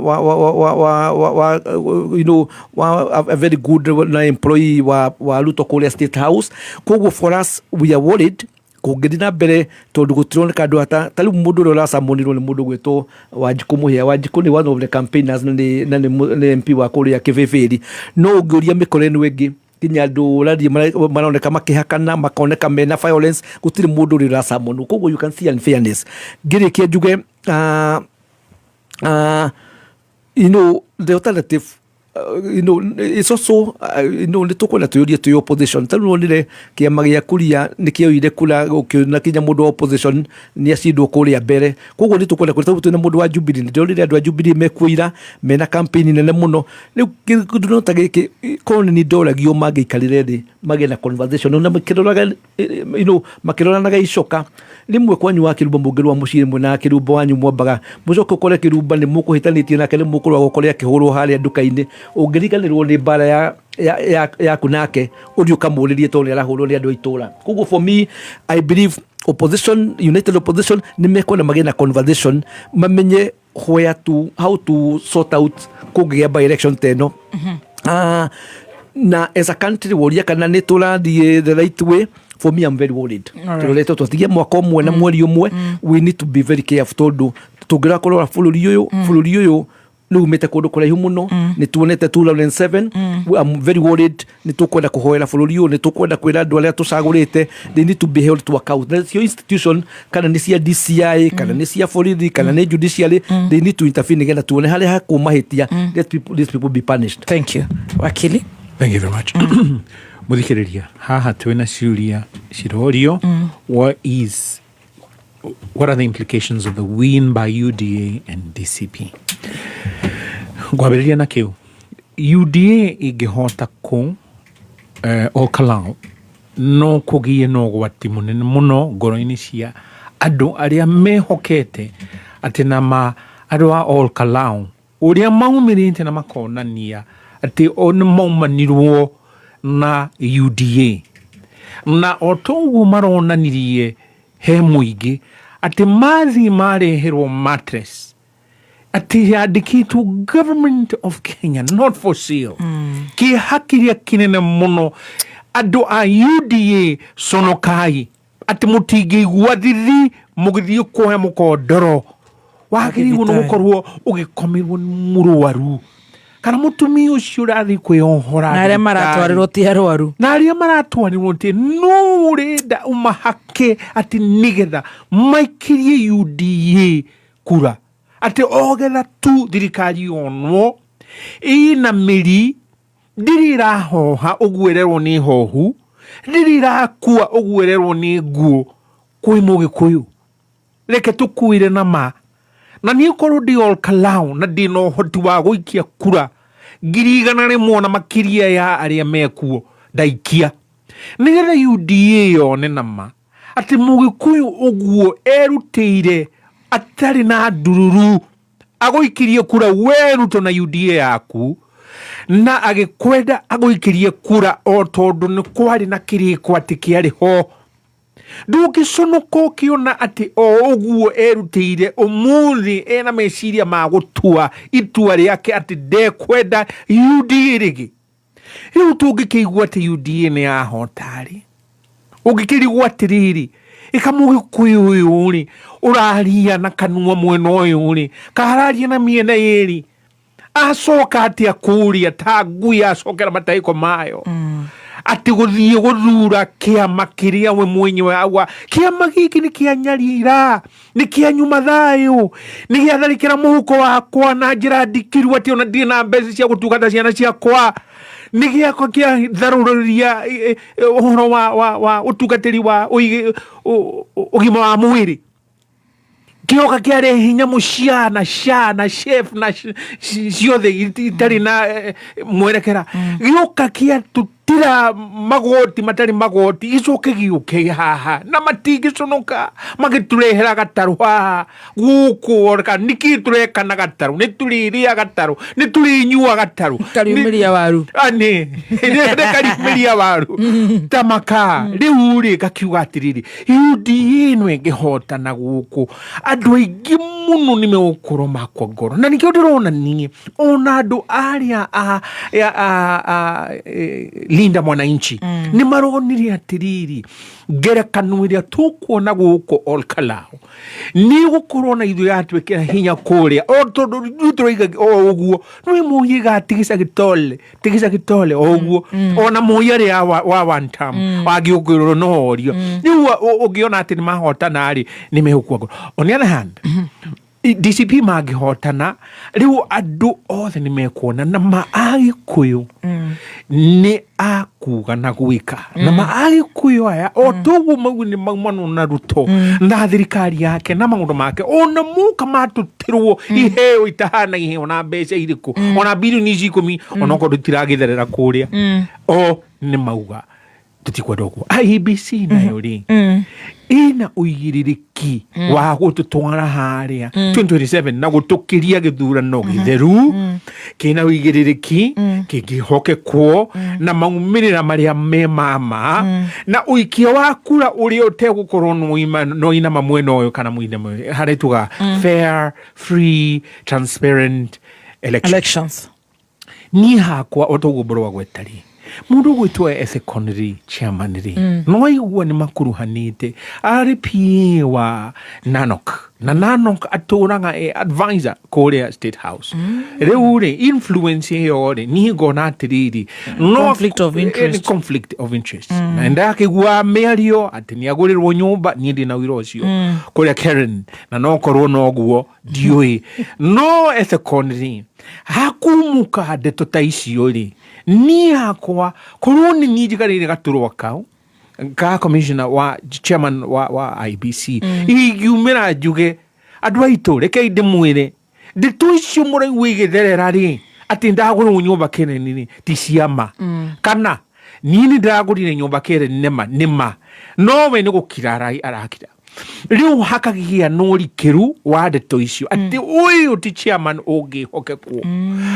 wa a very good na employee wa Ruto kũrĩa State House. Koguo for us, we are worried kũngĩthiĩ na mbere, tondũ gũtironeka andũ ata ta rĩu mũndũ ũrĩa ũracamonirwo nĩ mũndũ gwĩtwo Wanjikũ Mũhĩa. Wanjikũ nĩ one of the campaigners na nĩ MP wa kũrĩa Kĩbĩbĩri, no ũngĩũria mĩkora ĩno ĩngĩ nginya andũ ũrathiĩ maroneka makĩhakana, makoneka mena violence, gũtirĩ mũndũ ũrĩa ũracamonwo. Koguo you can see unfairness. Ngĩrĩkia njuge the alternative it's also nĩ tũkwenda twĩyũrie twĩ opposition. Ta rĩu wonire kĩama gĩa kuria nĩ kĩoire kura, ũkĩona kinya mũndũ wa opposition nĩ acindwo kũrĩa mbere. Koguo nĩ tũkwenda kũrĩa twĩna mũndũ wa Jubilee, nĩ ndĩronire andũ a Jubilee mekuo ira mena campaign nene mũno. Rĩu kĩndũ ta gĩkĩ, korwo nĩ ndoragio mangĩikarire thĩ magĩe na conversation na makĩroraga makĩroranaga icoka rĩmwe kwanyu wa Kĩrumba, mũngĩrũa mũciĩ rĩmwe na Kĩrumba wanyu, mwambaga mũcoke ũkore Kĩrumba nĩ mũkũhĩtanĩtie nake, nĩ mũkũrũa ũkore akĩhũrwo harĩa nduka-inĩ. Ũngĩriganĩrwo nĩ mbara yaku nake, ũthiĩ ũkamũrĩrie tondũ nĩ arahũrwo nĩ andũ a itũra. Koguo for me, I believe opposition, united opposition nĩ mekwenda magĩe na conversation, mamenye where to how to sort out kũngĩgĩa by election ta ĩno. Na as a country, woria kana nĩ tũrathiĩ the right way, for me, I'm very worried. Tũroretwo twatigia mwaka ũmwe na mweri ũmwe. We need to be very careful, tondũ tũngĩrora kũrora bũrũri ũyũ nĩ umĩte kũndũ kũraihu mũno, nĩ tuonete 2007. I'm very worried. Nĩ tũkwenda kũhoera bũrũri ũyũ, nĩ tũkwenda kwĩra andũ arĩa tũcagũrĩte they need to be held to account. Na cio institution, kana nĩ cia DCI, kana nĩ cia borithi, kana nĩ judiciary, they need to intervene nĩgetha tuone harĩa hakũmahĩtia. Let these people be punished. Thank you, wakili. Thank you very much. Muthikiriria, haha twina ciuria cirorio. What are the implications of the win by UDA and DCP? Ngwambĩrĩria na kĩu, UDA ĩngĩhota kũ Olkalau, no kũgĩe na ũgwati mũnene mũno ngoro-inĩ cia andũ arĩa mehokete atĩ nama andũ a Olkalau ũrĩa maumĩrĩte na makonania atĩ o nĩ maumanirwo na UDA, na o toguo maronanirie he mũingĩ atĩ mathiĩ mareherwo mattress atĩ yandĩkĩtwo "Government of Kenya, not for sale". Kĩeha kĩrĩa kĩnene mũno, andũ a UDA, conokai atĩ mũtingĩigua thithi mũgĩthiĩ kuoya mũkondoro. Wagĩrĩirwo nĩ Thibitarĩ. gũkorwo ũgĩkomerwo nĩ mũrwaru kana mũtumia ũcio ũrathiĩ kwĩyohora Na arĩa thibitarĩ. maratwarĩrwo ti arwaru. Na arĩa maratwarirwo ti no ũrenda ũmahake atĩ nĩgetha maikirie UDA kura, atĩ ogetha tu thirikari yonwo ĩna mĩri, ndĩrĩ ĩrahoha ũguo ĩrerwo nĩ hohu, ndĩrĩ ĩrakua ũguo ĩrerwo nĩ nguo. Kwĩ Mũgĩkũyũ, reke tũkuĩre na ma na niĩ korwo ndĩ Olkalau na ndĩ na ũhoti wa gũikia kura 100,000 na makĩria ya arĩa mekuo, ndaikia nĩgetha UDA yone na ma atĩ Mũgĩkũyũ ũguo erutĩire atarĩ na ndururu agũikirie kura we Ruto na UDA yaku, na agĩkwenda agũikirie kura o tondũ nĩ kwarĩ na kĩrĩko atĩ kĩarĩ ho. Ndũngĩconoka ũkĩona atĩ o ũguo erutĩire ũmũthĩ ena meciria ma gũtua itua rĩake atĩ ndekwenda UDA rĩngĩ. Rĩu tũngĩkĩigua atĩ UDA nĩ yahota-rĩ, ũngĩkĩrigwo atĩrĩrĩ, ĩka Mũgĩkũyũ ũyũ rĩ ũraria na kanua mwena ũyũ rĩ, kararia na mĩena ĩrĩ, acoka atĩa kũrĩa ta ngui acokera matahĩko mayo, atĩ gũthiĩ gũthura kĩama kĩrĩa we mwenyewe auga kĩama gĩkĩ nĩ kĩa nyarira, nĩ kĩa nyuma thayũ, nĩ gĩatharĩkĩra mũhuko wakwa na njĩra ndikiru atĩ ona ndirĩ na mbeca cia gũtungata ciana ciakwa, nĩ gĩakwa kĩa tharũrĩria ũhoro wa ũtungatĩri wa ũgima wa mwĩrĩ, kĩoka kĩarehe nyamũ cia na sha na chef na ciothe itarĩ na mwerekera, gĩoka kĩatutira magoti matarĩ magoti, gĩcoke gĩũke haha na matingĩconoka magĩtũrehera gatarũ haha gũkũ? Ka nĩkĩ tũreka na gatarũ? Nĩ tũrĩrĩa gatarũ? Nĩ tũrĩnyua gatarũ? Kariumĩria waru. Nĩ kariumĩria waru ta maka. Rĩu rĩ, gakiuga atĩrĩrĩ, UDA ĩno ĩngĩhotana gũkũ, andũ aingĩ mũno nĩ megũkorwo makwa ngoro, na nĩkĩo ndĩrona niĩ ona andũ arĩa a Linda Mwananchi nĩ maronire atĩrĩrĩ, ngerekano ĩrĩa tũkuona gũkũ Olkalau nĩ gũkorwo na ithuĩ yatwĩkĩra hinya kũrĩa, o tondũ ithuĩ tũroiga o ũguo nĩ mũiga tigisa gĩtole, tigisa gĩtole o ũguo, ona mũi arĩa wa one term wangĩũkĩrwo no orio. Rĩu ũngĩona atĩ nĩ mahotana rĩ, nĩ megũkua ngoro. On the other hand, DCP mangĩhotana, rĩu andũ othe nĩ mekuona na ma Agĩkũyũ nĩ akuga na gwĩka, na ma Agĩkũyũ aya o toguo mau nĩ maumanwo na Ruto na thirikari yake na maũndũ make, ona moka matũtĩrwo iheo itahana iheo na mbeca irĩkũ, ona bilioni ici 10, onokorwo itiragĩtherera kũrĩa, o nĩ mauga tũtikwenda ũguo. IEBC nayo rĩ, ĩna ũigĩrĩrĩki wa gũtũtwara harĩa 2027 na gũtũkĩria gĩthurano gĩtheru kĩna ũigĩrĩrĩki kĩngĩhokekwo na maumĩrĩra marĩa me mama na ũikia wa kura ũrĩa ũtegũkorwo no inama mwena ũyũ kana mwena ũyũ, harĩa tuga fair, free, transparent election. Elections. Niĩ hakwa, o toguo mbũrũ wa gweta rĩ, mũndũ ũgwĩtwo Ethekon rĩ, chairman rĩ, no aigua nĩ makuruhanĩte, arĩ PA wa Nanok, na Nanok atũraga e advisor kũrĩa State House. Rĩu rĩ, influence ĩyo rĩ, niĩ ngona atĩrĩrĩ, no Conflict of interest. Nĩ conflict of interest, na ndakĩgua mĩario atĩ nĩ agũrĩrwo nyũmba. Niĩ ndĩ na ũira ũcio kũrĩa Karen, na no korwo noguo ndiũĩ, no Ethekon rĩ, hakumuka ndeto ta icio rĩ, Niĩ hakwa korwo nĩ niĩ njikarĩire gaturwa kau ka commissioner wa chairman wa IBC, ingiumĩra njuge, andũ aitũ, rekei ndĩmwĩre, ndeto icio mũraigua igĩtherera rĩ, atĩ ndagũrwo nyũmba Kĩreni rĩ, ti ciama, kana niĩ nĩ ndĩragũrire nyũmba Kĩreni nĩma nĩma, nowe nĩ gũkira arakira. Rĩu hakagĩa na ũrikĩru wa ndeto icio atĩ ũyũ ti chairman ũngĩhokekwo.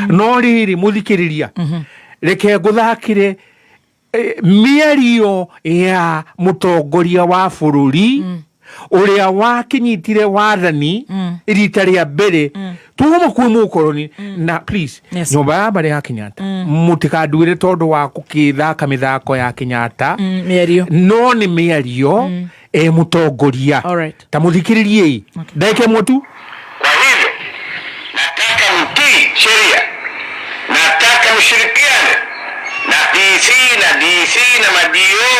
No rĩrĩ, mũthikĩrĩria, reke ngũthakĩre mĩario ya mũtongoria wa bũrũri ũrĩa wakinyitire wathani rita rĩa mbere tuma kwĩ mũkoroni. Na please, nyũmba ya mbarĩ ya Kenyatta, mũtikanduĩre tondũ wa gũkĩthaka mĩthako ya Kenyatta. Mĩario. No nĩ mĩario e mũtongoria. Ta mũthikĩrĩriei ndagĩka ĩmwe tu. Kwa hivyo nataka mtii sheria, nataka mshirikiane na PC na DC na maDO,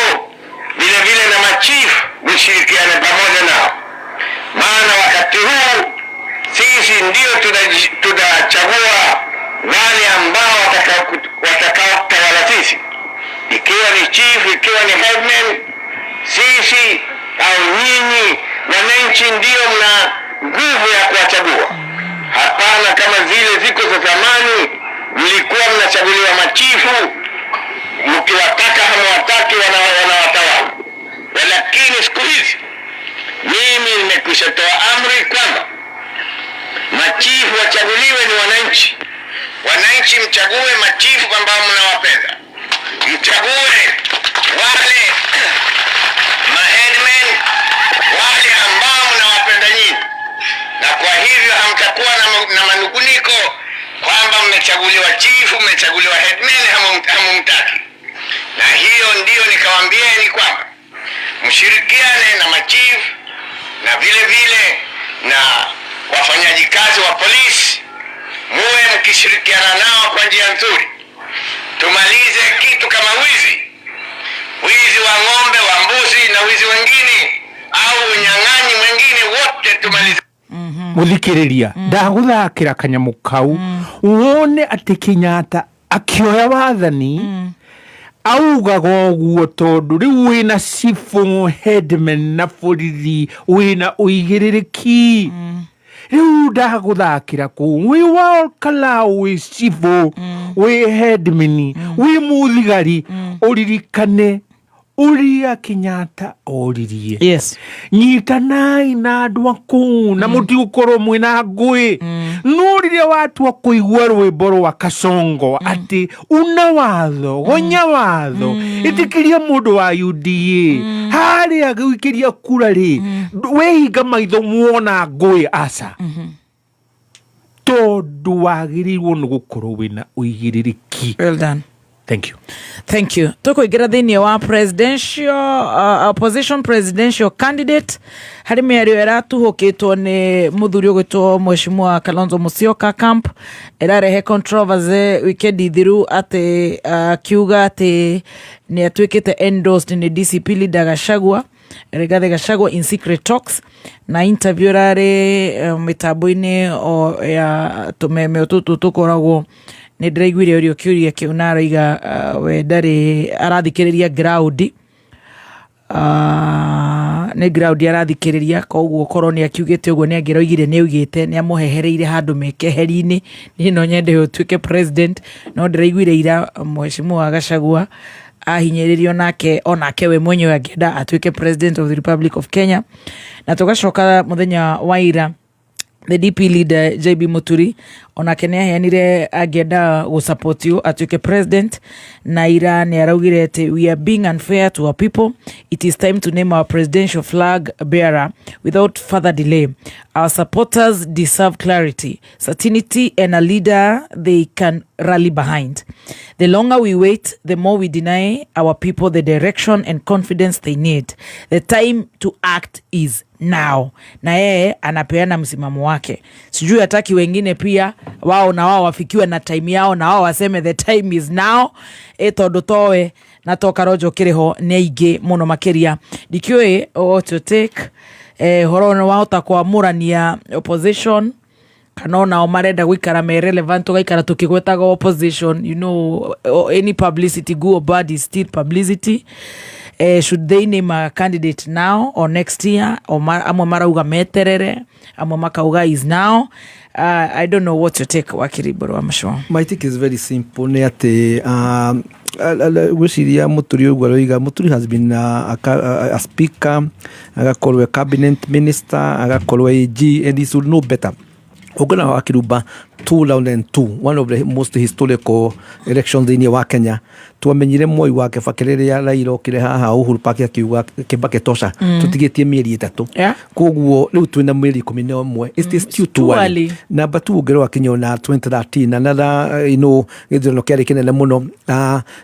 vile vile na machifu, mshirikiane pamoja nao, maana wakati huu sisi ndio tunachagua wale ambao watakaotawala sisi, ikiwa ni chief, ikiwa ni headman, sisi au nyinyi wananchi ndio mna nguvu ya kuwachagua. Hapana kama zile ziko za zamani, mlikuwa mnachaguliwa machifu, mkiwataka hamwataki, wanawatawala. Lakini siku hizi mimi nimekwisha toa amri kwamba machifu wachaguliwe ni wananchi. Wananchi mchague machifu ambao mnawapenda, mchague wale maheadmen, wale ambao mnawapenda nyinyi, na kwa hivyo hamtakuwa na manunguniko kwamba mmechaguliwa chifu, mmechaguliwa headman, hamumtaki. Na hiyo ndiyo nikawaambieni kwamba mshirikiane na machifu na vile vile na wafanyaji kazi wa polisi, muwe mkishirikiana nao kwa njia nzuri, tumalize kitu kama wizi, wizi wa ng'ombe, wa mbuzi na wizi wengine au unyang'anyi mwingine, wote tumalize. Mũthikĩrĩria, ndagũthakĩra kanyamũ kau wone atĩ Kenyatta akĩoya wathani augaga ũguo, tondũ rĩu wĩna cibũ, headman na borithi, wĩna ũigĩrĩrĩki. Rĩu ndagũthakĩra kũu wĩ wakala, wĩ cibũ, wĩ headman, wĩ mũthigari, ũririkane ũrĩa Kenyatta oririe. Nyitanai na andũ a kũu na mũtigũkorwo mwĩna ngũĩ. No rĩrĩa watua kũigua rwĩmbo rwa Kasongo atĩ una watho, gonya watho, ĩtĩkĩria mũndũ wa UDA harĩa gũikĩria kura rĩ, wehinga maitho muona ngũĩ, aca, tondũ wagĩrĩirwo nĩ gũkorwo wĩna ũigĩrĩrĩki. Well done. Thank you. Thank you. Tũkũingĩra thĩinĩ wa presidential opposition presidential candidate, harĩ mĩario ĩratuhũkĩtwo nĩ mũthuri ũgwĩtwo Mheshimiwa Kalonzo Musyoka. Camp ĩrarehe controversy wikendi thiru atĩ akiuga atĩ nĩ atuĩkĩte endorsed nĩ DCP leader Gachagua, Rigathi Gachagua, in secret talks. Na interview ĩrarĩ mĩtambo-inĩ o ya tũmeme tũtũ tũkoragwo, nĩ ndĩraiguire ũrio kĩũria kĩu na aroiga we ndarĩ arathikĩrĩria ground, nĩ ground arathikĩrĩria. Koguo korwo nĩ akiugĩte ũguo, nĩ angĩroigire nĩ augĩte nĩ amũhehereire handũ mekeheri-inĩ, niĩ no nyende ũtuĩke president. No ndĩraiguire ira Mheshimiwa Gachagua ahinyĩrĩrio nake, onake we mwenyewe angĩenda atuĩke president of the Republic of Kenya. Na tũgacoka mũthenya wa ira, the DP leader JB Muturi onake nĩ aheanire angĩenda gũsupport you atuĩke president. Na ira nĩ araugire atĩ we are being unfair to our people. It is time to name our presidential flag bearer without further delay. Our supporters deserve clarity, certainty and a leader they can rally behind. The longer we wait, the more we deny our people the direction and confidence they need. The time to act is now. Na yeye anapeana msimamo wake, sijui hataki wengine pia wao na wao wafikiwe na time yao na wao waseme the time is now, tondu towe na to Karonjo kiriho nĩ aingĩ mũno makĩria. Ndikĩũĩ what your take, horo nĩ wahota kwamũrania opposition. Kana onao marenda guikara me relevant, tugaikara tukigwetaga opposition, any publicity, good or bad, is still publicity. Should they name a candidate now or next year? Or amwe marauga meterere, amwe makauga is now. I don't know what's your take, Wakiri Mburu wa Macua. My take is very simple, nĩ atĩ gwĩciria Mũturi ũguo aroiga, Mũturi has been a speaker, agakorwo a cabinet minister, agakorwo AG, and he should know better. Ũngĩona wa Kirumba 2002, one of the most historical elections thĩinĩ wa Kenya, twamenyire Mwai wa Kibaki rĩrĩa Raila okire haha Uhuru Park akiuga "Kibaki tosha", tũtigĩtie mĩeri 3. Koguo rĩu twĩna mĩeri 11. It is still too too early. Early. Number two, ũngĩrora kinya ona 2013, another gĩthurano kĩarĩ kĩnene mũno,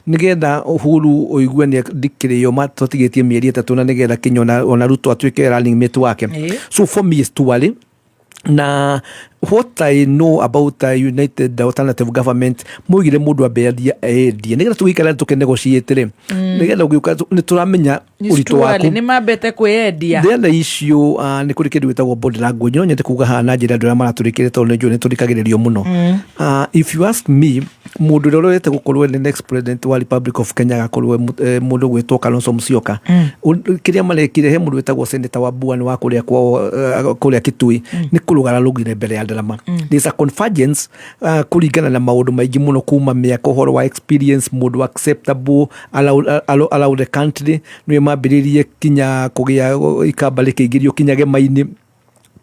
nĩgetha Uhuru ũigue nĩ ndikĩrĩo matũtigĩtie mĩeri 3, na nĩgetha kinya ona Ruto atuĩke running mate wake. So for me it's too early. Na what I know about the United Alternative Government, moigire mũndũ ambe athie endie nĩgetha tũgĩikara tũkĩnegotiate rĩ, nĩgetha ũgĩũka nĩ tũramenya ũritũ waku. Nĩ mambete kwĩyendia. The other issue, nĩ kũrĩ kĩndũ gĩtagwo body language. No nyende kuga haha na njĩra andũ arĩa maratũrĩkĩre, tondũ nĩ njũĩ nĩ tũrikagĩrĩrio mũno. If you ask me, mũndũ ũrĩa ũrorete gũkorwo the next president wa Republic of Kenya agakorwo mũndũ gwĩtwo Kalonzo Musyoka. Kĩrĩa marekire, he mũndũ wĩtagwo Senator wa Buani wa kũrĩa kwao, kũrĩa Kitui, nĩ kũrũgara rũgire mbere ya ndarama. There's a convergence, kũringana na maũndũ maingĩ mũno kuma mĩaka, ũhoro wa experience, mũndũ acceptable around the country, nĩwe mambĩrĩrie kinya kũgĩa ikamba rĩkĩingĩrio kinya gema-inĩ.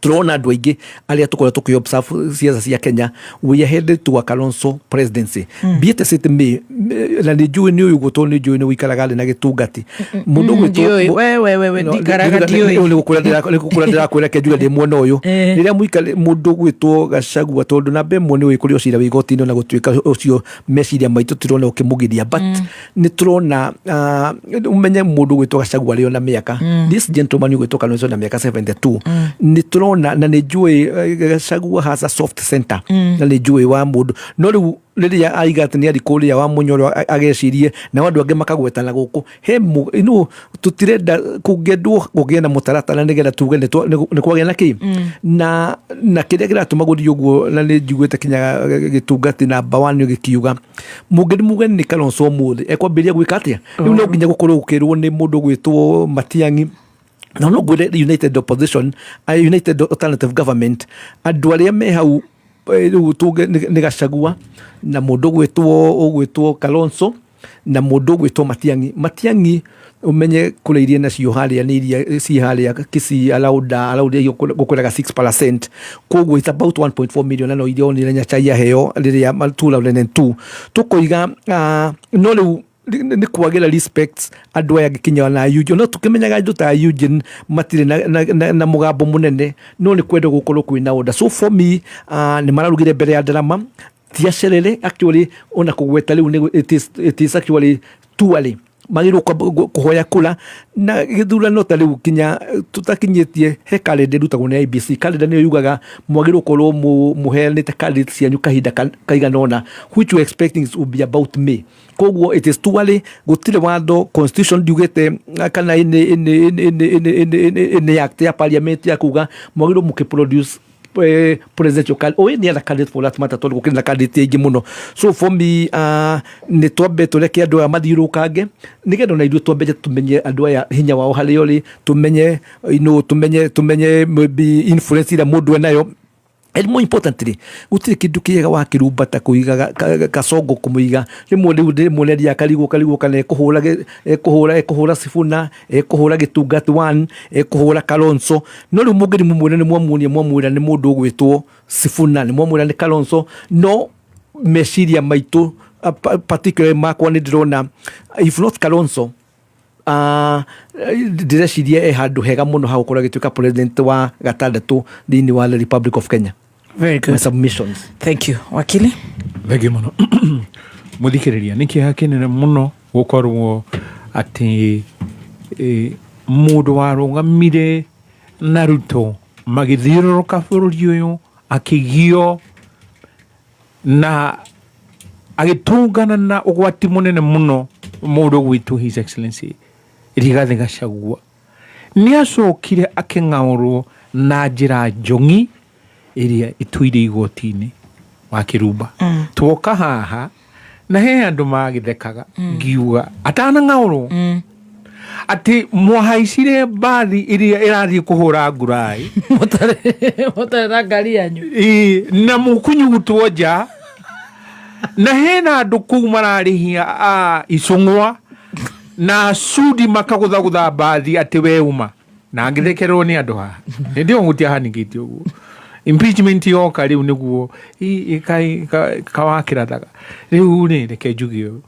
Turona andũ aingĩ arĩa tũkoretwo tũkĩ observe siasa cia Kenya, we are headed to a Kalonzo presidency. Be it as it may, na nĩ njũĩ nĩ ũyũ ũguo, tondũ nĩ njũĩ nĩ ũikaraga thĩ na gĩtungati mũndũ Ndiũĩ. We, we, we, we, No, ndikaraga ndiũĩ. nĩ gũkũra ndĩrakwĩra, ke njuge ndĩ mwena ũyũ. Rĩrĩa mũikari mũndũ gwĩtwo Gachagua, tondũ namba ĩmwe nĩ ũĩ kũrĩ ũcira wĩ igoti-inĩ, na gũtuĩka ũcio meciria maitũ tirona ũkĩmũgiria, but nĩ tũrona, ũmenye mũndũ gwĩtwo Gachagua arĩ ona mĩaka, this gentleman ũgwĩtwo Kalonzo na mĩaka 72, nĩ tũrona na nĩ njũĩ Gachagua has a soft center, na nĩ njũĩ wa mũndũ. No rĩu rĩrĩa aiga atĩ nĩ arĩ kũrĩa wa Mũnyoro, agecirie nao andũ angĩ makagwetana gũkũ he tũtirenda kũngĩendwo kũgĩe na mũtaratara nĩgetha tuge nĩ kwagĩa na kĩ na kĩrĩa kĩratũma gũthiĩ ũguo. Na nĩ njiguĩte kinya gĩtungati namba one gĩkiuga mũngĩ muge nĩ Kalonzo ũmũthĩ ekwambĩrĩria gwĩka atĩa. Rĩu no nginya gũkorwo gũkĩrwo nĩ mũndũ gwĩtwo Matiang'i, na no ngwĩre United Opposition, United Alternative Government, andũ arĩa me hau, rĩu tuge nĩ Gachagua na mũndũ ũgwĩtwo Kalonzo na mũndũ ũgwĩtwo Matiang'i. Matiang'i ũmenye kũrĩa iria nacio harĩa nĩ iria ci harĩa Kisii, around iyo gũkwĩraga 6%, koguo it's about 1.4 million, na no iria onire Nyachae aheo rĩrĩa 2002 tũkoiga. No rĩu nĩ kwagĩra respect andũ aya angĩ, na Eugene, no tũkĩmenyaga andũ ta Eugene matirĩ na mũgambo mũnene, no nĩ kwenda gũkorwo kwĩna order. So for me, nĩ mararugire mbere ya ndarama, ti acerere actually ona kũgweta rĩu it is actually too early. Magĩrĩirwo kũhoya kura na gĩthurano ta rĩu kinya tũtakinyĩtie. He kalenda ĩrutagwo nĩ IEBC. Kalenda nĩyo yugaga mwagĩrĩirwo gũkorwo mũheanĩte candidates cianyu kahinda kaigana ũna, which we expecting will be about May. Koguo it is too early. Gũtirĩ watho, constitution ndiugĩte kana any act ya parliament ya kuga mwagĩrĩirwo mũkĩ produce presidential candidate or any other candidate for that matter, tondũ gũkĩrĩ na candidate aingĩ mũno. So for me, nĩ twambe tũreke andũ aya mathiũrũkange, nĩgetha ona ithuĩ twambe tũmenye andũ aya hinya wao harĩa ũrĩ, tũmenye tũmenye maybe influence ĩrĩa mũndũ enayo. And more importantly, gũtirĩ kĩndũ kĩega wa kĩrumba ta kũiga kasongo, kũmũiga rĩmwe rĩu rĩmwe nĩ karigwo karigwo kana ekũhũra Sifuna, ekũhũra gĩtungati one, ekũhũra Kalonzo. No rĩu mũngĩri mũmwĩre nĩ mwamuonia, mwamwĩra nĩ mũndũ ũgwĩtwo Sifuna, nĩ mwamwĩra nĩ Kalonzo, no meciria maitũ, particularly makwa, nĩ ndĩrona if not Kalonzo, ndĩreciria e handũ hega mũno ha gũkorwo agĩtuĩka president wa gatandatũ thĩinĩ wa the Republic of Kenya. Very My good. submissions. Thank you, wakili. Thengiũ mũno, mũthikĩrĩria. Nĩ kĩeha kĩnene mũno gũkorwo atĩ mũndũ warũgamire na Ruto magĩthiũrũrũka bũrũri ũyũ, akĩgio na agĩtũngana na ũgwati mũnene mũno, mũndũ gwitũ His Excellency Rigathĩ Gachagua, nĩ acokire akĩng'aũrwo na njĩra njong'i. Ĩrĩa ĩtũire igoti-inĩ wa Kĩrumba. Twoka haha na he andũ magĩthekaga ngiuga atanang'aũrwo atĩ mwahaicire mbathi ĩrĩa ĩrathiĩ kũhũra ngurai. Mũtarĩ na ngari yanyu. Ĩĩ, na mũkũnyugutwo nja na hena andũ kũu mararĩhia a icũng'wa na cudi makagũthagũtha mbathi atĩ we uma na ngĩthekererwo nĩ andũ haha. Hĩndĩ ĩyo gũtiahanĩkĩte ũguo. Impeachment yoka rĩu nĩguo kawakĩrathaga rĩu rĩ, reke njuge ũũ,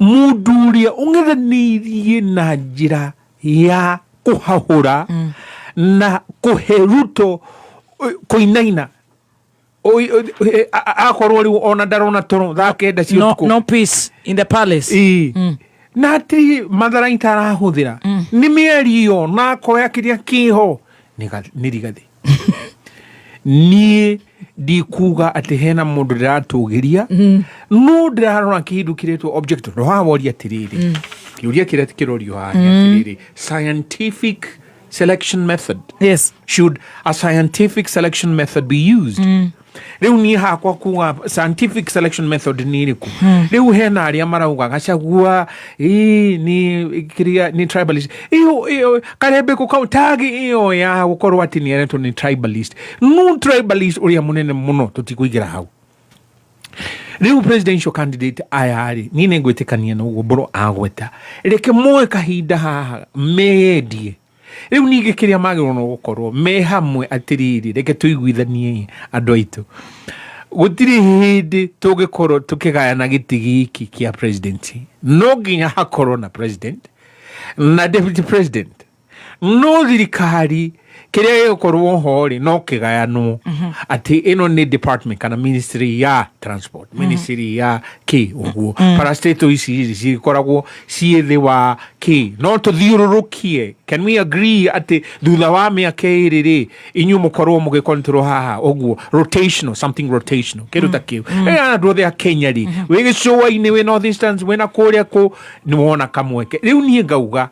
mũndũ ũrĩa ũng'ethanĩirie na njĩra ya kũhahũra na kũhe Ruto kũinaina akorwo rĩu ona ndarona toro thaa 9 cia No, ũtukũ. no peace in the palace. Ĩĩ. Na atĩ matharaita arahũthĩra nĩ mĩario na akoya kĩrĩa kĩho nĩ Rigathĩ. Niĩ ndikuga atĩ hena mũndũ ndĩratũgĩria, no ndĩrarora kĩndũ kĩretwo object no haha woria atĩrĩrĩ, kĩũria kĩrĩa kĩrorio haha nĩ atĩrĩrĩ, scientific selection method, should a scientific selection method be used? Rĩu niĩ hakwa kuga scientific selection method nĩ ĩrĩkũ? Rĩu hena arĩa marauga Gachagua ĩ nĩ kĩrĩa nĩ tribalist, ĩyo ĩyo karembeko kau tagi ĩyo ya gũkorwo atĩ nĩ aretwo nĩ tribalist, no tribalist ũrĩa mũnene mũno tũtikũingĩra hau. Rĩu presidential candidate aya rĩ, niĩ nĩ ngwĩtĩkania na ũguo mbũrũ agweta, reke moe kahinda haha meyendie. Rĩu ningĩ kĩrĩa magĩrĩirwo no gũkorwo me hamwe atĩrĩrĩ, reke tũiguithanie andũ aitũ, gũtirĩ hĩndĩ tũngĩkorwo tũkĩgayana gĩtĩ gĩkĩ kĩa presidency. No nginya hakorwo na president na deputy president, no thirikari kĩrĩa gĩgũkorwo ho rĩ, no kĩgayanwo atĩ ĩno nĩ department kana ministry ya transport, ministry ya kĩ ũguo, parastatal ici rĩ cikoragwo ciĩ thĩ wa kĩ, no tũthiũrũrũkie. Can we agree atĩ thutha wa mĩaka 2 rĩ, inyuĩ mũkorwo mũgĩcontrol haha ũguo, rotational, something rotational, kĩndũ ta kĩu? Andũ othe a Kenya rĩ, wĩ gĩcũa-inĩ, wĩ North Eastern, wĩna kũrĩa kũ, nĩ wona kamweke. Rĩu niĩ ngauga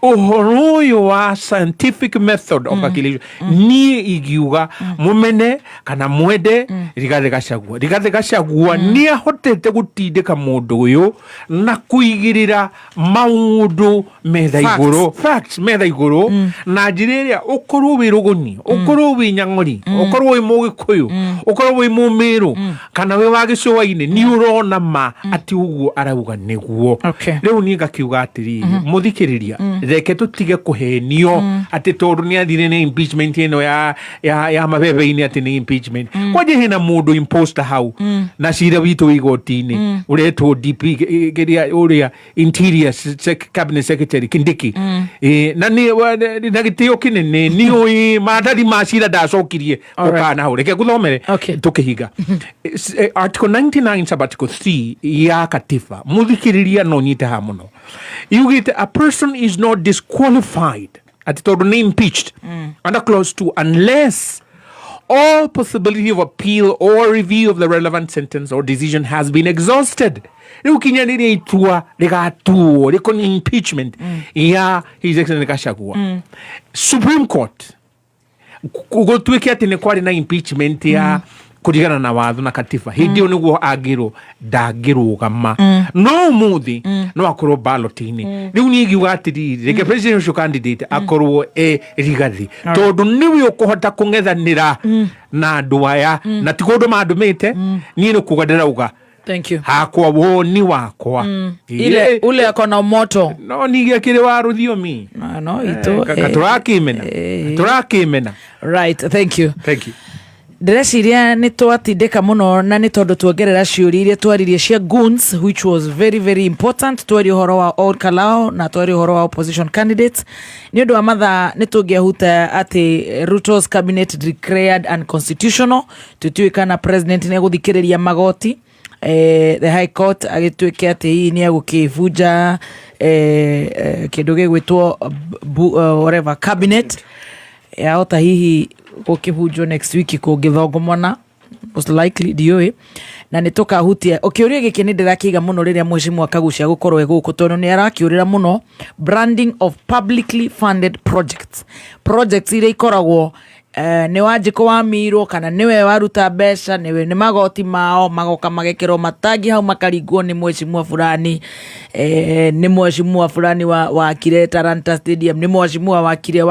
ũhoro ũyũ wa scientific method of calculation, niĩ ingiuga mũmene kana mwende Rigathĩ Gachagua, Rigathĩ Gachagua nĩ ahotete gũtindĩka mũndũ ũyũ na kũigĩrĩra maũndũ metha Facts. igũrũ, facts metha igũrũ na njĩra ĩrĩa ũkorwo wĩ rũgũni, ũkorwo wĩ nyang'ori, ũkorwo wĩ mũgĩkũyũ, ũkorwo wĩ mũmĩrũ kana wĩ wa gĩcũa-inĩ, nĩ ũrona ma atĩ ũguo arauga nĩguo. Rĩu niĩ ngakiuga atĩrĩrĩ, mũthikĩrĩria, reke tũtige kũhenio atĩ tondũ nĩ athire nĩ impeachment ĩno ya mabebe-inĩ, atĩ nĩ impeachment. Kwanja hena mũndũ imposter hau na cira witũ wĩ igoti-inĩ ũretwo DP kĩrĩa ũrĩa interior cabinet secretary Kindiki. Na nĩ na gĩtĩo kĩnene nĩ ũĩ maratathi ma cira ndacokirie gũkana hau, reke ngũthomere. Tũkĩhinga article 99 sub article 3 ya katiba, mũthikĩrĩria no nyite haha mũno, yugĩte a person is not disqualified atĩ tondũ nĩ impeached under clause 2 unless all possibility of appeal or review of the relevant sentence or decision has been exhausted. Rĩu kinya rĩrĩa itua rĩgatuo rĩkoniĩ impeachment ya His Excellency Gachagua, Supreme Court gũtuĩke atĩ nĩ kwarĩ na impeachment ya kũringana na watho na katiba, hĩndĩ ĩyo nĩguo angĩrwo ndangĩrũgama, no ũmũthĩ no akorwo ballot-inĩ. Rĩu niĩ ngiuga atĩrĩrĩ, reke presidential candidate akorwo e Rigathi tondũ nĩwe ũkũhota kũng'ethanĩra na andũ aya, na ti kũndũ mandũmĩte niĩ nĩ kuga ndĩrauga. Thank you. Hakwa woni wakwa. Ile ule ako na moto. No ningĩ akĩrĩ wa rũthiomi. No, no itu. Tũrakĩmena, tũrakĩmena. Right, thank you. Thank you. Ndĩreciria nĩ twatindĩka mũno na nĩ tondũ tuongerera ciũria iria twaririe cia goons, which was very very important. Twaria ũhoro wa Ol Kalou na twaria ũhoro wa opposition candidates. Nĩ ũndũ wa mathaa nĩ tũngĩahuta atĩ Ruto's cabinet declared unconstitutional. Tũtiũĩ kana president nĩ egũthikĩrĩria magoti, the high court, agĩtuĩke atĩ hihi nĩ egũkĩbunja kĩndũ gĩgwĩtwo whatever cabinet yahota hihi gũkĩbunjwo next week kũngĩthongomona, most likely ndiũĩ. Na nĩ tũkahutia ũkĩũria gĩkĩ, nĩ ndĩrakĩiga mũno rĩrĩa mheshimiwa Kagucia gũkorwo e gũkũ, tondũ nĩ arakĩũrĩra mũno branding of publicly funded projects, projects iria ikoragwo. Nĩ Wanjikũ wa Mirũ kana nĩwe waruta mbeca, nĩwe nĩ magoti mao magoka magekĩrwo matangi hau makaringwo nĩ mheshimiwa fulani, nĩ mheshimiwa fulani wa wakire Talanta Stadium, nĩ mheshimiwa wakire.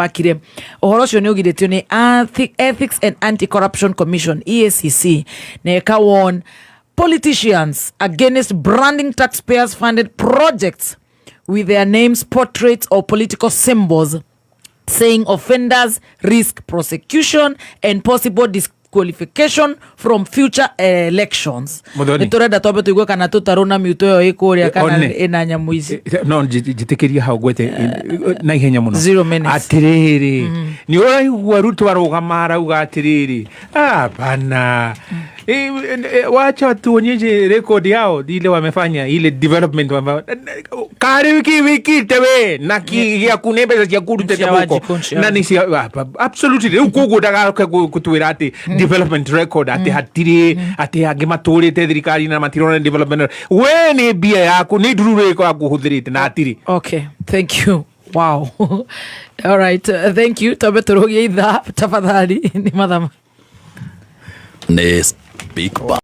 Ũhoro ũcio nĩ ũgirĩtio nĩ Ethics and Anti-Corruption Commission, EACC, na ĩka warn politicians against branding taxpayers funded projects with their names, portraits or political symbols, saying offenders risk prosecution and possible disqualification from future elections. Muthoni. Nä tå renda twambe tå igue kana tå tarå na miuto ä yo ä kå rä a kana One. ä na nyamå ici. No njĩtĩkĩrie hau ngwete na ihenya mũno. 0 minutes. Atĩrĩrĩ, nĩ ũraigua Ruto arũgama arauga atĩrĩrĩ, hapana, wacha tuonyeshe record yao ile wamefanya, ile development kari wiki wikite we na gĩaku nĩ mbeca ciaku rutĩte Cia mũhuko. Wanjikũ, cia Na nĩ cia absolutely. Rĩu koguo ndagaroke gũtwĩra atĩ development record atĩ hatirĩ, atĩ angĩ matũrĩte thirikari na matirona development. We nĩ mbia yaku, nĩ ndururu ĩko yaku ũhũthĩrĩte na hatirĩ. Okay, thank you. Wow. All right, thank you. Twambe tå rå gie ithaa tafadhali, nĩ mathaa Nĩ Big Bang.